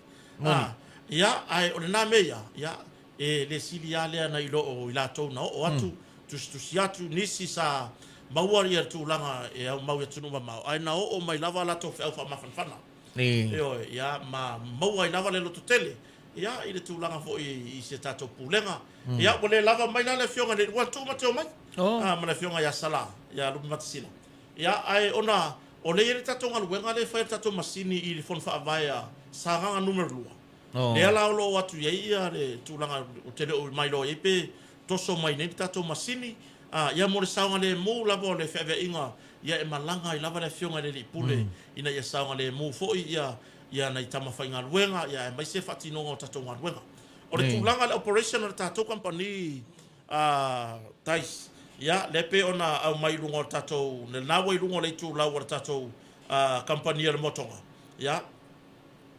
Ia, ae o lena mea ia, ia, e le sili lava lea nai lo o i latou na oo atu, tusitusi atu, nisi sa maua ia tulaga e aumau i atunuu mamao, ae na oo mai lava a latou feau faamafanafana. Ioe, ia, ma maua ai lava le lototele, ia, i le tulaga foi i se tatou pulega. Ia, ua le lava mai la le afioga i le, ua tuu ma te omai, ma le afioga ia Sala, ia Lupematasila. Ia, ae ona o lea e i ai le tatou galuega lea e fai e le tatou masini i le Fono Faavae a Sagaga Nu.2, Lea la o lo o atu i ai ia le tulaga ou te le o mailoa i ai pe toso mai nei le tatou masini, ia mo le saogalemu lava o le feaveaiga, ia e malaga ai lava le Afioga i le Alii Pule ina ia saogalemu foi ia ia nai tama faigaluega, ia aemaise faatinoga o tatou galuega. O le tulaga i le operation a le tatou kamupani Tais, ia lea pei ona aumai i luga o le tatou, lena ua i luga o le itulau a le tatou kamupani a le Motoga, ia,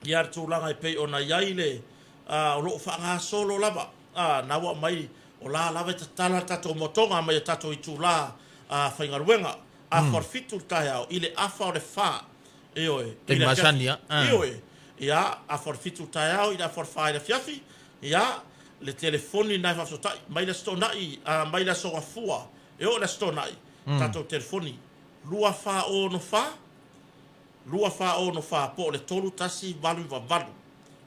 ia le tulaga e pei ona i ai le, o lo o faagasolo lava, na ua aumai, o la lava e tatala le tatou motoga mai o tatou itula faigaluega, afa o le 7 i le taeao i le afa o le 4, ioe, i le afiafi, ioe, ia, afa o le 7 i le taeao i le afa o le 4 i le afiafi, ia, le telefoni lena e faafesootai, mai le Aso Toonai, mai le Aso Gafua e oo i le Aso Toonai, tatou telefoni, 2464 2464 po o le 3198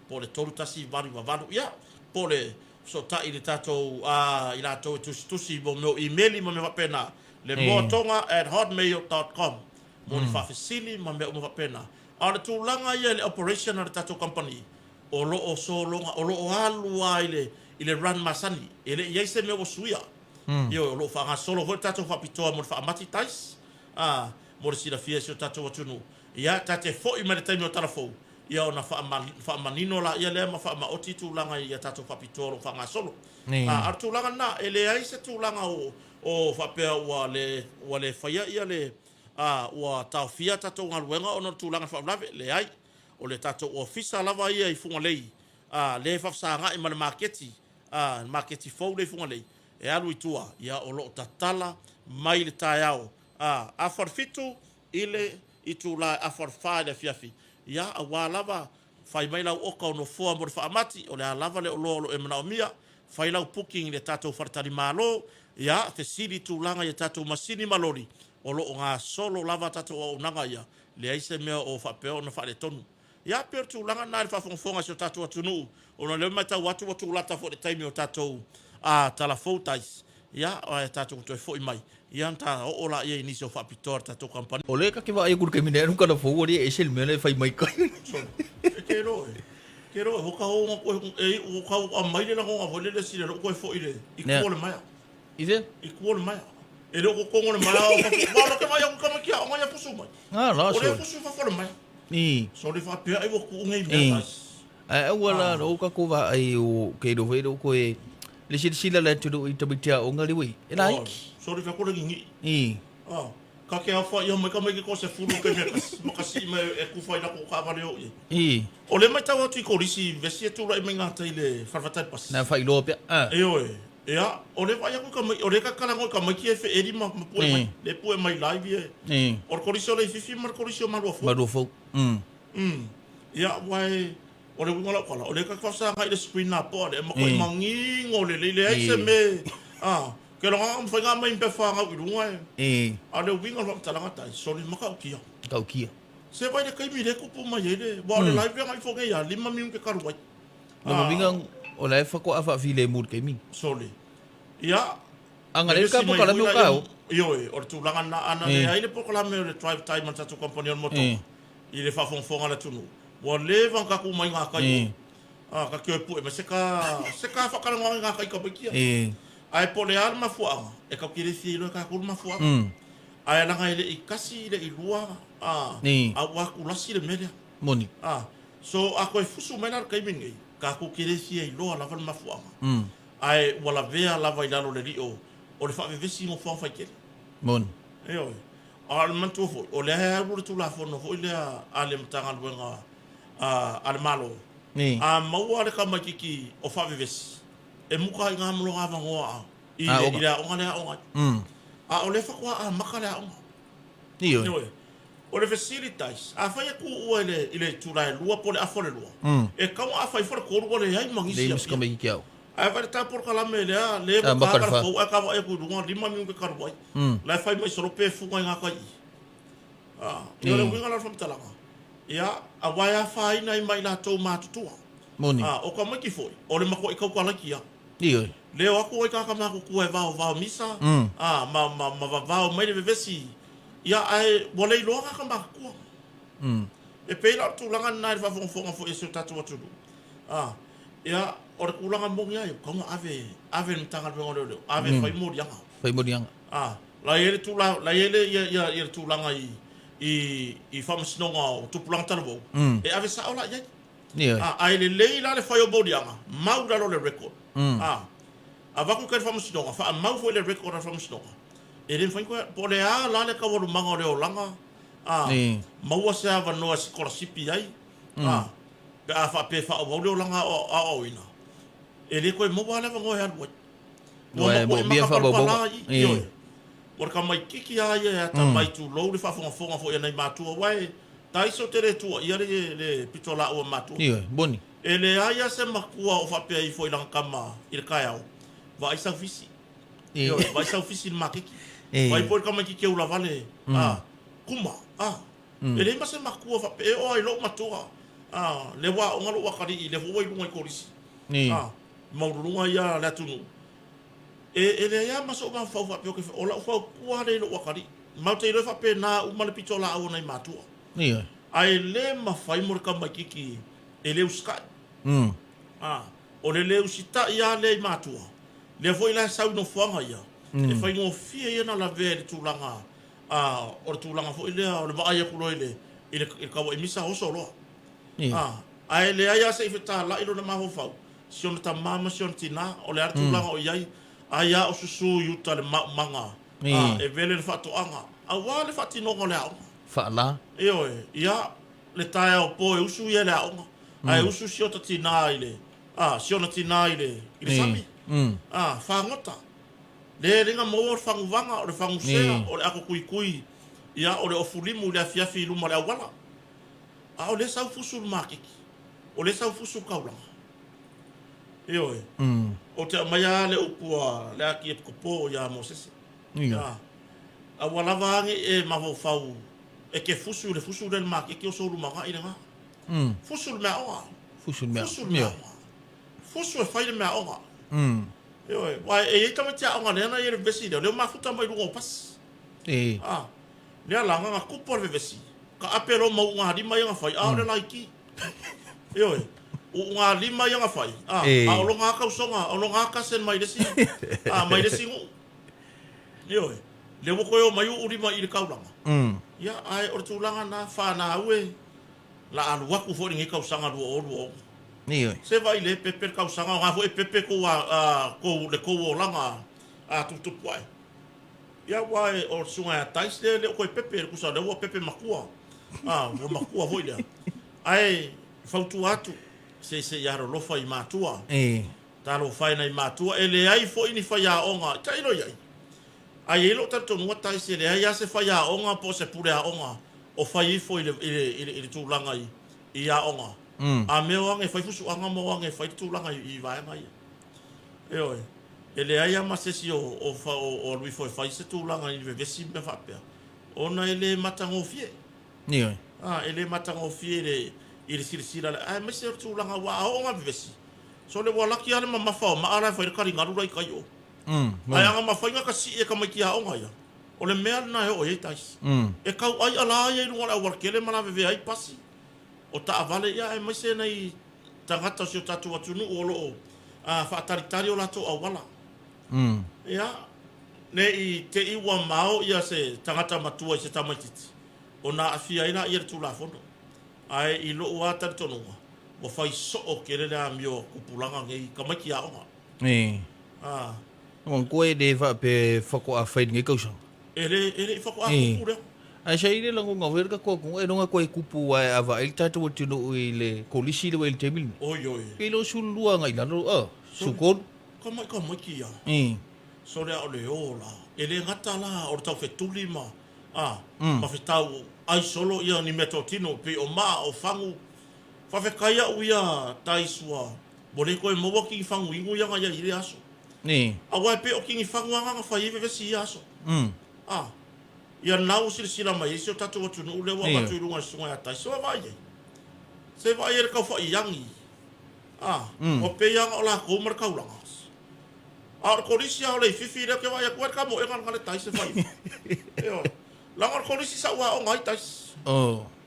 po o le 3198 ia po o le fesootai i le tatou i latou e tusitusi mo mea o imeli ma mea faapena le moatoga@hotmail.com mo ni faafesili ma mea uma faapena. A o le tulaga ia i le operation a le tatou kamupani o lo o sologa o lo o alu lava i le i le run masani, e le i ai se mea ua suia. Ioe, o lo o faagasolo foi le tatou faapitoa mo le faamati tais, a, mo le silafia e si o tatou atunuu. Ia, ta te foi mai le taimi o tala fou, ia ona faamanino laia lea ma faamaoti tulaga i a tatou faapitoa o lo o faagasolo. A, a o le tulaga lena, e leai se tulaga o, o faapea ua le, ua le faia ia le, a, ua taofia a tatou galuega ona o le tulaga faalavelave. Leai. O le tatou ofisa lava ia i Fugalei, a, lea e faafesagai ma le maketi, a, le maketi fou lea i Fugalei, e alu i tua, ia o lo o tatala mai le taeao, a, afa o le 7 i le itula e afa o le 4 i le afiafi. Ia, aua lava, fai mai lau oka o nofoa mo le faamati, o le a lava le oloa o lo o e manaomia, fai lau booking i le tatou faletalimalo, ia, fesili tulaga i a tatou masini ma loli, o lo o gasolo lava a tatou auaunaga ia, leai se mea o faapea ona faaletonu. Ia, pei o le tulaga lena i le faafogafoga a si o tatou atunuu, ona o lea e matau atu ua tulata foi i le taimi o tatou tala fou tais, ia, ae tatou toe foi mai, ia ona ta oo laia i nisi o faapitoa a le tatou kamupani. O lea ta te vaai atu i le taimi nei anu tala fou ua le ese le mea la e fai mai kai. Sole, e te iloa e, te iloa e, ua tau ona toe, e, ua tau aumai le lagona foi lele sila lou toe foi i le, i tua o le maea. I fea? I tua o le maea. E le o totonu o le maea o fafo. Aua o lea te vaai atu i tamaiti aoga ia fusu mai. Ah, la, O lea sole. fusu i fafo o le maea. I. Sole faapea ai ua tuu nei mea taisi. Ae aua la o tatou vaai o ke iloa foi lou toe le silasila le atunuu i tamaiti aoga le ui. E laiti. Sole fea ko le gigii. I. Ah, ka ke aofa ia mai ka mai ke ko se fulu ke mea kasi, ma kasi mai e kufa i lako kaavale o i. I. O le matau atu i kolisi vesi e tulai mai ngā tai le whalawhatai pasi. Na whailoa pea. Ah. E oe. Ia, o le vaai atu i ka mai, o le kakalago i ka maiki e feeli ma, ma pue mai, le pue mai live ia. O le kolisi o Leififi ma le kolisi o Maluafou. Maluafou. Ia, aua e, o le uiga o lau tala, o le kakafasaga i le screen apoa lea, e matuai manino lelei, leai se mea, a, ke loga mafai ona aumai pe fanau i luga e. A o le uiga o le faamatalaga tai, sole matautia. Matautia. Se vai le taimi le tupu mai ai le, aua o le live lea na ifo nei ia 5 minute talu ai. Lona uiga o la e faatoa faafilemu i le taimi. Sole. Ia. A na le ka polokalame o ka o. Ioe, o le tulaga lena. A na leai le polokalame o le drive time a le tatou kamupani o le motoka i le faafogafoga a le atunuu, ua leva ona tatou omai gakai o. A, ka toe pue mai se ka, se ka faatalanoaga i gakai tamaiti ia. Ae po o le a le mafuaaga, e tatou te le fia iloa e tatou le mafuaaga. Ae leaga e le i tasi, le i lua, a, a ua atulasi le mea lea. Moni. A, so a toe fusu mai la le taimi lenei, tatou te le fia iloa lava le mafuaaga. Ae ua lavea lava i lalo o le lio o le faavevesi i nofoaga faitele. Moni. Ioe. A o le manatua foi, o lea e alu le Tulafono foi lea a le Matagaluega a le Malo, a maua le tamaitiiti o faavevesi, e muta ai i ina ma lona avanoa i le aoga lea e aoga ai. A o lea faatoa amata le aoga. Ioe. Ioe. O le fesili tais, afai e tuua i le, i le itula e 2 po o le afa o le 2, e tatau ona afa ifo le 3 ua leai ma nisi Leai ma si tamaitiiti aoga. Ae vaai le ta polokalame lea, lea ua Amata ta le tala fa. fou ae ka vaai atu i luga 5 minute talu ai. La e fai mai solo pe fuga i ngā kai i. Ah, ia o le uiga la o le faamatalaga. Ia, aua e afaina ai ma i latou matutua. Moni. Ah, o tamaiti foi, o le matuai tautalaiti lava. Ioe. Leo atu ai tagata matutua e vaovao misa, ah, ma, ma, ma vavao mai le vevesi. Ia, ae ua le iloa tagata matutua. E pei la o le tulaga lena i le faafogafoga foi a si o tatou atunuu. Ah, ia, o le tulaga moni lava ia, ua tatau ona ave, ave i le Matagaluega o Leoleo, ave e fai moliaga. Fai moliaga. Ah, la e i ai le tula, la e i ai le, ia, ia, ia le tulaga i, i, i Faamasinoga o Tupulaga Talavou, e ave sao la i ai. Ioe. Ah, ae lelei la le fai o moliaga, mau i lalo o le record. Ah, avatu i tai i le Faamasinoga, faamau foi le record a le Faamasinoga. E le mafai ona toe, po o le a la le taualumaga o le olaga, a, maua se avanoa e sikolasipi ai, a, pe a faapea e faaauau le olaga aoaoina, e le toe maua lava le avanoa e alu ai. Ua Ua e matuai moomia matapalapala faamaumauga. ai, ioe. Ua le tamaitiiti lava ia e atamai tulou le faafogafoga foi a nai matua, aua e taisa ou te le tuuaia le, le pitolaau a matua. Ioe, moni. E leai lava se matua o faapea ifo i lana tama i le taeao, vaai sau fisi. Ioe, vaai sau fisi i le maketi. Vaai po i le tamaitiiti e ula vale, a, kuma, a. E leai ma se matua faapea, e oo lava i lou matua, a, lea ua aoga lou atalii, lea foi ua i luga i kolisi, a, maualuluga ia le atunuu. E, e leai lava ma sou mafaufau faapea, ou te, o lau fautua lea i lou atalii. Matou te iloa e faapena uma le pitolaau a nai matua. Ae le mafai mo le tamaitiiti e le usitai. A. O le lē usitaʻi lava lea i matua, lea foi la e sau i nofoaga ia, e faigofie ia ona lavea i le tulaga o le tulaga foi lea o le vaai atu loa i le i le taua'i misa oso loa. Ae leai lava se i fetalai lona mafaufau, si ona tamā ma si ona tinā, o le a le tulaga o i ai, ai lava o susu i uta i le maumaga, e vele le faatoaga, aua le faatinoga o le aoga. Faala. Ioe, ia, le taeao po e usu ia i le aoga, ae usu si ota tinā i le, si ona tinā i le, i le sami, fagota. Le liga maua o le faguvaga, o le fagusea, o le ato tuitui, ia, o le ofulimu i le afiafi i luma o le auala. A o lea sau fusu i le maketi, o lea sau fusu i le taulaga. Ioe. Ou te aumaia lava le upu a le Akiepikopo ia Mosese. Ia. Aua lava age e mafaufau e te fusu i le fusu lea i le maketi o sou lumanai lena. Fusu i le meaaoga. Fusu i le meaaoga. Fusu i le meaaoga. Fusu e fai le meaaoga. Ioe. Aua e i ai tamaiti aoga lea na i ai le vevesi lea, o lea ua mafuta mai luga o pasi. Lea la, na tupu le vevesi, ka ape loa ma uugalima ia na fai, a o le laiti. Ioe, uugalima ia na fai, a, a o lona lava tausoga, o lona lava cousin mai le isi, a, mai le isi nuu. Ioe, lea ua toe omai uulima i le taulaga. Ia, ae o le tulaga lena, fanau e, la alu atu foi lenei tausaga 2026. Ioe. Se vaai le pepe le tausaga, o na foi e pepe tou, a, tou, le tou olaga a tuputupu ae. Ia aua o le susuga ia Tais lea e le o toe pepe, tusa o lea ua pepe matua. A, ua matua foi lea. Ae fautua atu, se se i alolofa i matua. Talofa e nai matua, e leai foi ni faiaoga, tailo i ai. Ae i ai lou talitonuga Tais, e leai lava se faiaoga po o se pule aoga o fai ifo i le, i le, i le, i le tulaga i, i aoga. A mea o age e fai fusuaga ma o age e fai le tulaga i, i vaega ia. Ioe. E leai lava ma se isi o, o, o, o alu ifo e fai se tulaga i ni vevesi ma mea faapea, ona e le matagofie. Ioe. A, e le matagofie i le, i le silasila, aemaise o le tulaga ua a oo ngā vevesi, sole ua laki lava le mamafa o maa la e fai le taligalu la i tai o. Ae a na mafai ona kasii e tamaiti aoga ia, o le mea lena e oo i ai taisi. E tau ai ala ia i luga o le aualatele ma lavevea ai pasi o taavale, ia aemaise nai tagata o si o tatou atunuu o lo o faatalitali o latou auala. Ia, ne i te i ua mao ia se tagata matua i se tamaitiiti, ona aafia ai laia i le Tulafono. Ae i lou lava talitonuga, ua fai soo tele le amio a tupulaga nei i tamaiti aoga. Manatua e le faapea e faatoa fai i lenei tausaga. E le, e le i faatoa tupu lea. Ae sa i le lagona foi le tatou atunuu, ailoga toe tupu aua e ava ai le tatou atunuu i le kolisi lea ua i le taimi lenei. Oi, oi. Pe le o 12 agai i lalo, 13. Tamaiti tamaiti ia. Sole a o le ola. E le gata la o le taufetuli ma, a, ma fetau ai solo ia ni meatotino pei o maa o fagu. Faafetai au ia Tais ua ua le toe maua kini fagu inu ia na iai i lea aso. Aua e pei o kini fagu lava na fai ai vevesi i ia aso. A, ia lena ua silasila mai ai si o tatou atunuu lea ua avatu i luga e le susuga ia Tais. Se vaai ai. Se vaai ai le taufa'iagi. A, ua pei lava na o latou ma le taulaga. A o le kolisi lava o Leififi lea ou te vaai atu ai le kamoega lena le Tais e fai ifo. Ioe. Leaga o le kolisi sa ou aoga ai Tais.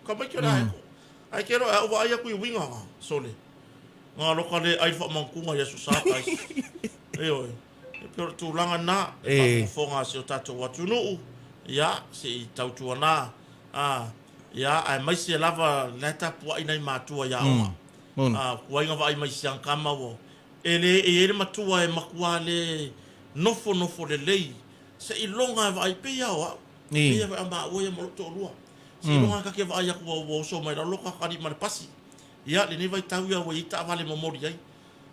Tamaiti o le aeko. Ae ke loa e au vaai atu i uiga na, sole. Nga loka le ai le faamanutuga i aso sa Tais. Ioe. E pei o le tulaga lena, e faafogafoga a si o tatou atunuu, ia, se i tautuana, a, ia, aemaise lava la e tapuai nai matua i aoga. A, tuai na vaai mai siang kama ua, e le, e i ai le matua e matua le nofonofo lelei, se i loga e vaai, pei lava o au, pei lava o maua ia ma lou toalua. Se i loga ta te vaai atu ua oso mai lalo ta alii ma le pasi. Ia, lenei vaitau ia ua i ai taavale momoli ai.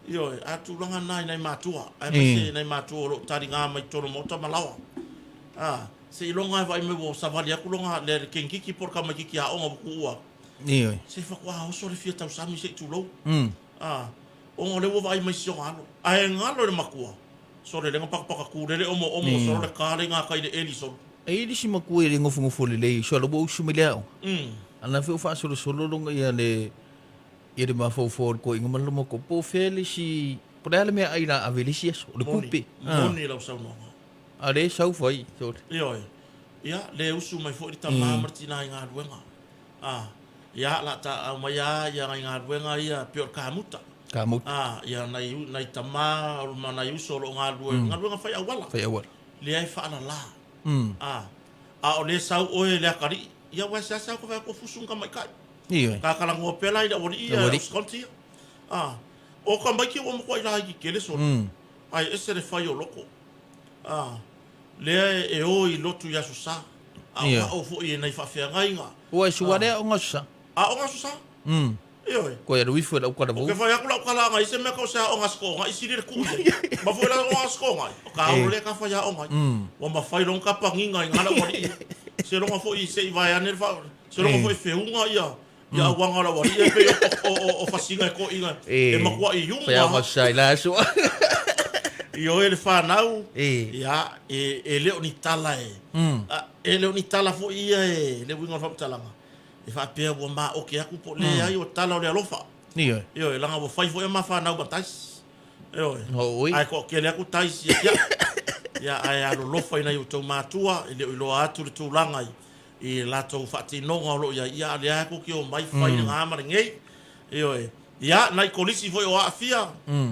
Ioe, a tulaga na i nai matua, aemaise nai matua o lo o taliga mai totonu o maota ma laoa. A, se i loga e vaai mai ua savali atu loga le le kenkiki po o le tamaitiiti aoga ua tuua atu. Ioe. Se faatoa oso le fia tausami se i tulou. A, ona o lea ua vaai mai si ona alo. Ae galo i le matua, sole lea na patapata tulele omoomo solo le ka lea i gatai i le eli solo. E i ai le isi matua e le nofonofo lelei, solo ua usu mai le aoga. A na foi o faasolosolo loga ia le Ia le mafaufau o le toeaina ma le lomoto, po o fea le isi, po o le a le meaai la ave i le isi aso, o le Moni, tupe. Ah. moni lau saunoaga. A lea e sau fai, sole. Ioe. Ia, le usu mai foi le tamā ma le tinā i galuega. A, ia, la ta aumai lava ia nai galuega ia pei o le kamuta. Ka Ah, ia nai nai tama ma nai uso o lo o galulue galuega fai auala. Fai auala. Lea e faalala. Ah, a o lea sau oe le atalii, ia aua e seasea ka fai atu o fusu ni tamaitai. Ioe. Tatalanoa pea la i le aualii ia Aualii. o Sconti ia. Ah, o tamaiti ua matuai laiti tele solo. Ae ese le fai o loko. Ah, lea e o i lotu i Aso Sa. A Ioe. o foi e nai faafeagaiga. Ua e sua lea o ngaso sa. A o Aso Sa? Ioe. Koe alu ifo e lau Ke kalavou. fai aku lau kala ngai se mea kau se aoga siko ngai sili le kuu ia. Ma foi la o siko ngai. O ka o le ka fai aoga. Ua mafai longa ka panginga i ngala wali. Se longa foi se i vai ane le fa. Se longa foi feunga ia. Ia auanga la wali e pe o fasinga e ko inga. E makua i Fai aoga yunga. sa i la aso. I oe le whanau. E. Ia e leo ni tala e. A, e leo ni tala foi ia e le winga o le whaptalanga. E whaapea ua ma oke aku po le ai o tala o le alofa. Ioe. Ioe, langa ua fai foi a mafanau ma taisi. Ioe. Oi. Ae toatele aku taisi ia. Ia ae alolofa ina i outou matua e le o iloa atu le tulaga i latou faatinoga o loo iai. Ia a lea aku ki o mai fai le ngā ma le ngei. Ioe. Ia nai kolisi foi o aafia.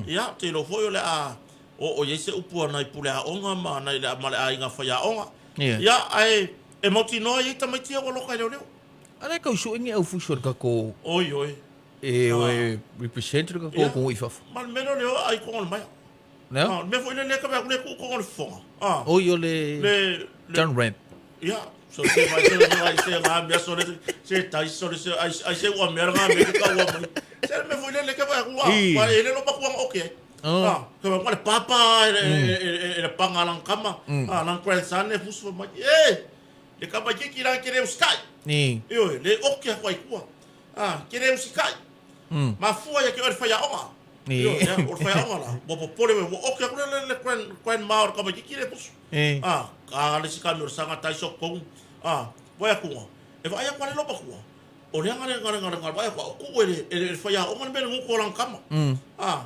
Ia te iloa foi o le a o o iai se upu a nai pule aoga ma nai le ma le aiga fai aoga. Ioe. Ia ae e mautinoa iai tamaiti ua loka i leoleo. Ala kau su ingi au fusu o le kako Oi oi. e o e represent le kako Ia. kongo i fafo. Ma le mea lea o ai kongo le maia. Neo? Ah, le mea foi le le ka mea le ku kongo le fofoga. Ah. Oi o le Le le turn ramp. ia so se vai se vai se ngā mea so le se tai so le se ai ai se ua mea ngā mea ka ua mai. Se le mea foi le le ka mea ku ah, I. pa e le lo makuanga oke. Oh. Ah, ka mea le papa e e le panga lang kama. Ah, lang grandson e fusu mai. E le ka mai ki la ke le uskai. Ni. Ioe, le oke aku ai kua. Ah, ke le usikai. Mafua ia ke o le whaiaonga. Ni. Ioe, ia, o le whaiaonga la. Ua popole we, ua oke aku le le le grand, grandma o le kama kiki le pusu. E. Ah, ka le sika mi o le sanga tai so kou. Ah, wai akunga. E vai aku ale lopa kua. O le anga le ngare ngare ngare vai aku o ku e le e le whaiaonga le mele nguko o lang kama. Ah,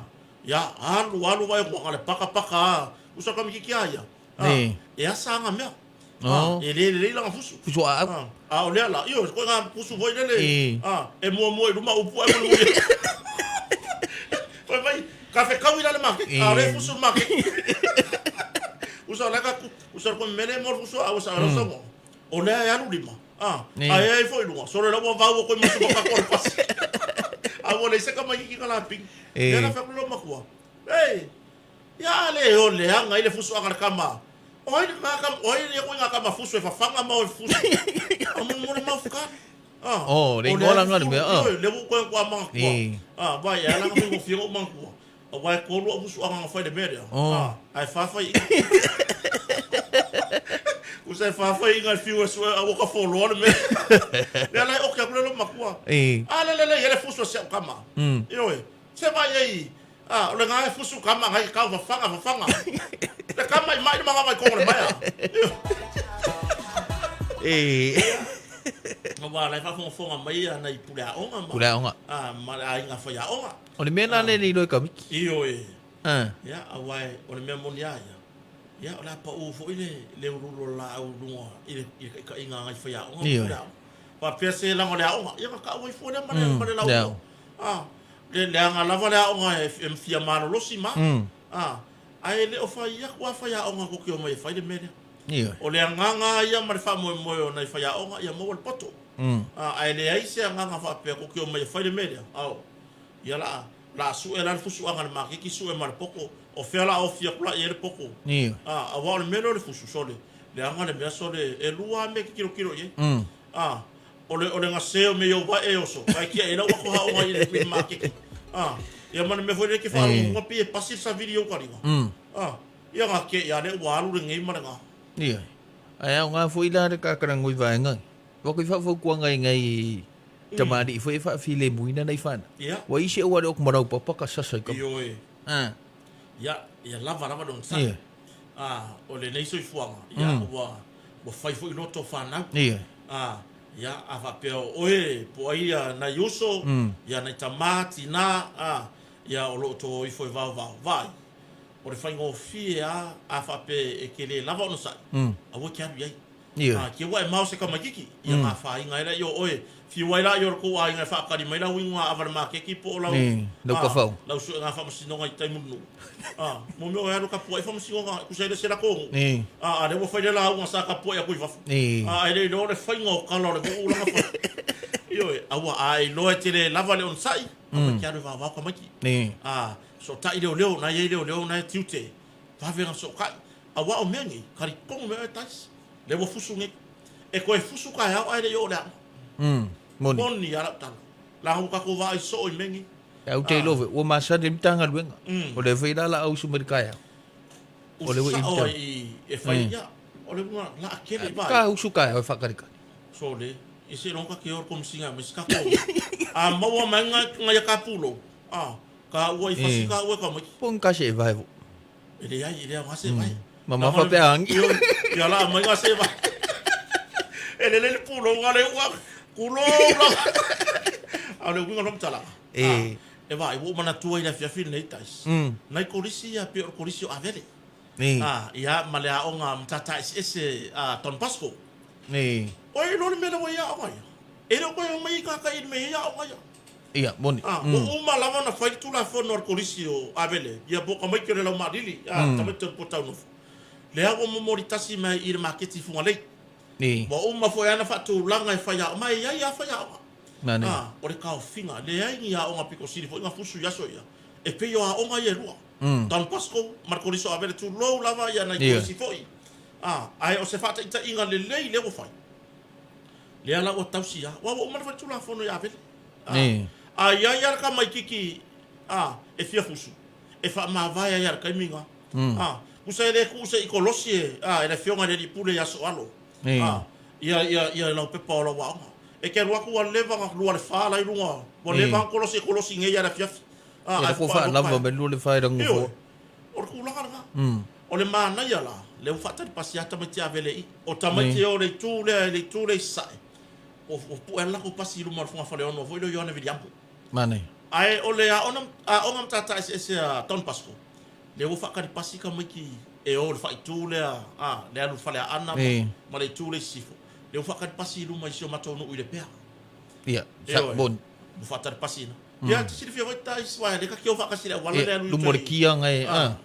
ia, alu alu vai aku ngare paka paka. Ah. Usa kama kiki a ia. Ah, Ni. e asa anga mea. Oh. Ah, e le le langa fusu. Fusu a au. Ah, a o lea la, io, koe ngā pusu foi lele. E. Ah, e mua mua i luma upu ai mulu mulu. Foi mai, ka whekau i la le make, E. a re fusu le make. Usa le ka ku, usa koe mele mo fusu a usa mm. Mo. O lea e alu lima. Ah, E. a e ai foi lunga. Sore la ua vau koe masu maka koe pasi. A ua le se ka mai ki ka la ping. E. Lea la whakulu lo makua. Ei, ia le o le anga i le fusu anga le kama. O ai ngā kama, o ai le koe ngā kama fusu e whawhanga mau e fusu. A mo mo le mau whakana. Ah, Oh, le o ingoa lea langa le mea, ah. Ioe, le wu koe kua manga kua. E. Ah, vai, e alanga fai mo whio manga kua. A vai kōrua fusu anga ngā whai le mea rea. Oh. Ah, ai whawhai. Usa e whawhai i ngā whiu e sue a waka wholoa le mea. Lea lai oke aku le lo makua. E. Ah, le le le, ele fusu a se au kama. Ioe, se vai ei. Ah, o le ngā e fusu kama ngai kau whawhanga, whawhanga. Le kama i mai le manga mai kongo le maia. Ioe. E. Wa lai whawhonga mai ia nei pule aonga ma. Pule aonga. Ah, ma le ainga whai aonga. O le mea nā le iloe ka miki. Ioe. Ah. Ia, a wai, o le mea moni a ia. Ia, o le apa u foi le, le ururo la au lunga i le, i le ka inga ngai whai aonga. Ioe. Pule aonga. Wa pea se lango le aonga. Ia, ka ui fua le ma le, ma le lau. le aonga. Ah, le, le anga lava le aonga e, e mwhia malolosi ma. Ah, ai le o whai ia kua whai aonga ko ki o mai e whai le mea lea. Ioe. O le anganga ia ma le whaamoemoe o nei whai aonga, ia maua le poto. Ah, ai le ai se anganga whaapea ko ki o mai e whai le mea lea. Au, ia la, la su e la le fusu anga le makiki su e ma le poko. O fea la o fia kula i e le poko. Ioe. Ah, a wa o le mea lea o le fusu sole. Le anga le mea sole, e lua me ki kiro kiro i e. Ah, o le ngase o me iau vai e oso. Ai kia e lau wako hao ngai i le pili makiki. Ah, ia mana mea foi le ke whaaro unga pi e pasi sa viri au karinga. Ah, ia ngā ke ia le ua alu le ngei ma le ngā. Ioe. Ai au ngā foi la le kakarangui vaenga. Wako i whawhau kua ngai ngai tamari i foi e whaafile muina nei whana. Ia. Wa isi au ale o kumarau papa ka sasa i ka. Ioe. Ah. Ia, ia lava lava le onsa. Ioe. Ah, o le nei soifuaga. Ia, ua, ua fai foi loto whanau. Ioe. Ah, ia, a whapea o oe, po ai ia nai uso, ia nai tamā, tinā, ah, ia o loo tō ifo e vao vao vai. O le whainga o fie a, a whapea e ke le lava ono sai. A ua ke alu iai. Ioe. A, kia ua e mao se tamaititi, ia ngā whāinga e la i o oe, whiu ai la i o le kou āinga e whaakari mai lau ingoa a Avale Makeki po o lau, Ni, lau a, kawhau. lau sue ngā whamasinoga i Taimurunuu. A, mo mea o e alu ka pua i whamasinoga, kusa i le se lako ngu. Ni. A, a le ua whai le la unga sa ka pua i aku i wafu. Ni. A, e le iloa le whainga o kala o le vuu ulanga whai. Ioe, aua, a e iloa e te le lava le onsai, a mai kia alu e vavao ka maiki. Ni. A, so tai leo leo, na iai leo leo, na e tiute, vavenga so kai. Aua o mea nei, kari kongo mea e tais. Le ua fusu nei. E koe fusu ka ao ai le i o le aoga. Moni. Moni a lau tala. La ua kako waa i soo i mengi. E au te iloa ua masani le Matagaluega. O le foi la la au usu mai le taeao. O le ua Usu i sao tau. ai i e fai ia. O le uga la kele vai. Ka usu taeao e whakakarikari. So le, i se longa ke oro komisinga me sika ko. A maua mai nga nga ia ka pulo. A ka ua i fasi ka ua ka mai. Pong ka se e vaevo. E le ai, e le au se vai. Ma mafa pe angi. Ia la mai nga se vai. E le le le pulo nga le ua kulo la. A le uinga lo tala. E. E vai, ua mana tua i le fiafi nei tais. Nai kolisi ia pe o kolisi o avele. Ni. A ia ma le aoga matata eseese a Don Bosco. Ni. O e lo le mea ua ia aoga ia. E le o koe o mai kaka i le mea ia aoga ia. Ia, moni. A, ua uma lava ona fai le Tulafono a le Kolisi o Avele, ia po ka maiki o le laumaalili, a, tamaiti o le Puataunofo. Lea ua momoli tasi mai i le maketi i Fugalei. Ni. Ua uma foi ana faatulaga e fai aoga, ma e i ai lava faiaoga. Nani. A, o le taofiga, leai ni aoga pito sili foi na fusu i aso ia, e pei o aoga ia e lua. Don Bosco ma le Kolisi o Avele, tulou lava ia nai Kolisi foi. A, ae o se faataitaiga lelei lea ua fai. Lea la ua tausi a, ua uma ona fai le Tulafono i Avele. Ni. A i ai a le tamaititi a e fia fusu, e faamavae ai a le taimi na. A, tusa e le tuu se i kolosi e, a, e le afioga i le alii pule ia Soalo. Ni. A, ia, ia, ia lau pepa o lau aoga. E te alu atu ua leva na lua le fa la i luga, ua leva na kolosi e kolosi nei a le afiafi. A, Ia ai ko faatoa wha lava iloa me lua le whai rangu Ioe, fo. o le tulaga lena. O le manaia la, lea ua faatali pasi lava tamaiti Avele i. O tamaiti o le itu lea, le itu lea i Sasae. O, o pue lava latou pasi i luma o le fogafaleono foi lea o Ioane Viliamu. Manaia. Ae o le aoga, aoga matata eseese a Don Bosco, lea ua faatali pasi tamaiti e o i le faaitu lea, a, le alu i le faleaana ma, ma le itu lea i Sisifo. Lea ua faatali pasi i luma i si o matou nuu i Lepea. Ia, sa, Ioe, moni. ua faatali pasi ina. Ia, te silafia foi ta isi uaea lea ta te o faatasi i le auala Ia, lea e alu i luma uta o le i, kiaga e, a, a.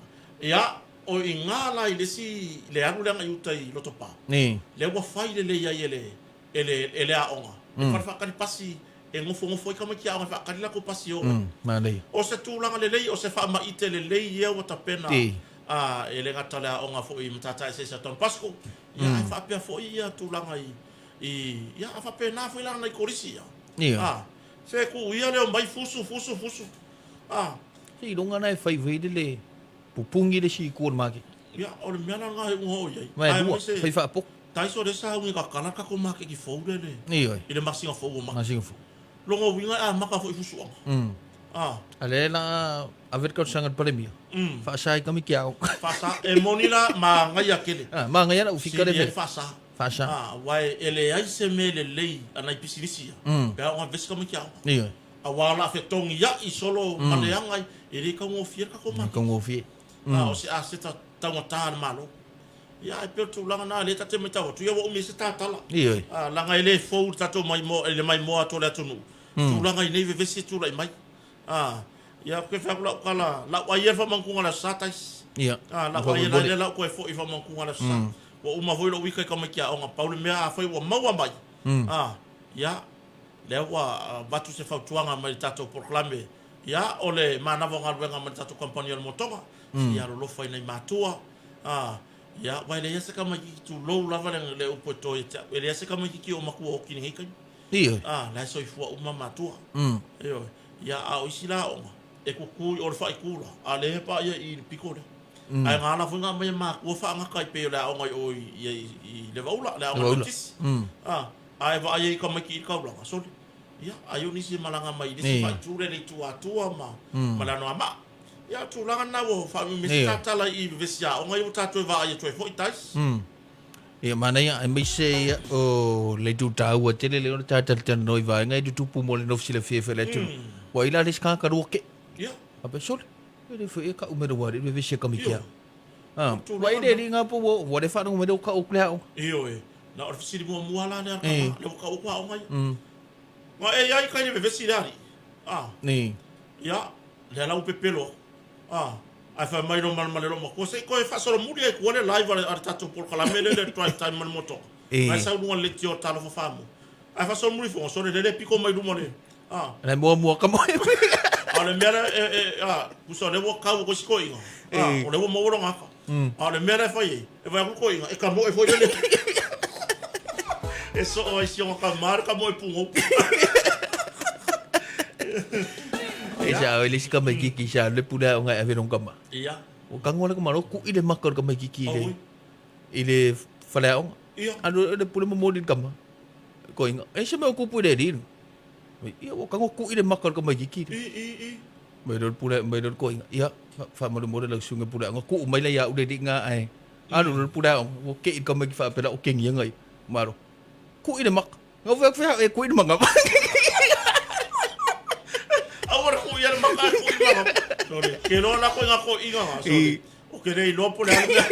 ia, o i ina la i le isi, le alu lea agai i uta i Lotopa. Ni. Lea ua fai lelei ai e le, e le, e le aoga. E fale faatali pasi e nofonofo ai tamaiti aoga e faatali latou pasi e oo ai. Manaia. O se tulaga lelei, o se faamaite lelei ia ua tapena Ti. a, e le gata le aoga foi i Matata Eseese a Don Bosco, ia ae faapea foi ia tulaga i, i, ia a faapena foi la nai kolisi ia. Ia. A, se tuu ia leo mai fusu, fusu, fusu. A. Se iloga na e fai fai le le pupungi le si ku o le maketi. Ia, o le mea la lena e uga o i ai. Ma e Ae lua, mai se fai faapopo. Taiso lea sa ugi kakala le tatou maketi fou lea le, Ioe. i le masina fou o Mati. Masina fou. Lona uiga e amata foi i fusuaga. A. A lea la ave le talosaga i le Palemia, faasa ai tamaiti aoga. Faasa, e moni la magaia tele. A, magaia lau fika le Sili ai mea. faasa. Faasa. A, aua e leai se mea lelei a nai pisinisi ia, pe a oo ina vevesi tamaiti aoga. Ioe. Aua o le a fetogiai solo ma leaga ai, e le taugofie le tatou maketi. Taugofie. A o se aseta taugata a le Malo. Ia, e pei o le tulaga lena, lea ta te matau atu, ia ua umi ai se tatala. Ioe. A, leaga e le fou le tatou maimoa, le maimoa atu o le atunuu, tulaga i nei vevesi e tulai mai. A, ia, ou te fai atu lau tala, lau ai ia le faamautuga o le Aso Sa taisi. Ia. A, lau ai la lea la ua toe foi i faamautuga o le Aso Sa. Ua uma foi lou ika i tamaiti aoga, pau le mea afai ua maua mai, a, ia, lea ua avatu se fautuaga mai le tatou polokalame, ia, o le manava o galuega ma le tatou kamupani o le Motoga, se i alolofa i nai matua, a, ia, aua e leai lava se tamaititi, tulou lava le, le upu e to ia te au, e leai lava se tamaititi o matua oti i lenei taimi. Ioe. A, la e soifua uma matua. Ioe. Ia, a o isi la aoga, e kuku i o le faaitu la, a lea e paia i le pito lea. Ae gala foi nga aumai e matua faagata ai pei o le aoga i o i, i, i Levaula, le aoga Levaula. Metotisi. A, a e vaai ai i tamaiti i le taulaga, sole. Ia, ai o nisi e malaga mai i le isi Ni. faaitu lea i le itu Atua ma, ma le Anoamaa. Ia, o tulaga lena ua faamemesi Ni. tatala i vevesi aoga ia ua tatou e vaai atu ai foi taisi. Ia, manaia, aemaise ia o le itu taua tele lea o le tatalatalanoa i vaega e tutupu mo le nofo silafia foi le atunuu. Ua i la le isi tagata lua ke'e. Ia. Faapea, sole, e le foi e ka'u mea ua le vevesi e tamaiti Ioe. aoga. A, ua i le alii ngā po ua ua le faalogo mai lea o ka'u le aoga. Ioe. Na o le fesili muamua la lea a le tama, lea ua tau atu aoga ia. Na e i ai kai le vevesi le alii. A. Ia, lea la ua pepelo atu. A. Ae fai mai lo ma le loomatua, se i toe faasolomuli ai tua le live a le tatou polokalame lea le drive time ma le motoka. Ae sau luga le leitio Talofa Samoa. Ae faasolomuli fono, sole lele piko mai luma le. A. Le muamua ka moe. A o le mea lea e, e, a, pusa o lea ua kau ko si toeaina. A, o lea ua maua lona ata. A o le mea lea e fai ai, e vaai atu le toeaina, e tamoe foi lele. E soo ai si ona tama le tamoe pugou. E sa o le si tamaititi sa le pule aoga e ave lona tama. Ia. Ua tago le tama loa ku'i le maka o le tamaititi i le i le faleaoga. Ia. Alu le pule momoli i le tama. Koiga, e se mea o tupu i le alii lenei. Ia ua tago ku'i le maka o le tamaititi lea. I, i, i. Mai loa le pule, mai loa le koiga, ia, faamolemole lau susuga pule aoga, tuu mai la ia au le alii lena ae alu loa le pule aoga, ua kei le tamaiti faapea la o kegiga ia. Malo. Ku'i le maka. Na ou fai atu, fea e ku'i le maka. Aua le ku'i le maka ae ku'i le maka. Sorry. Ke loa la koe ngā koiga ngā, sorry. O ke le iloa po le a le mea.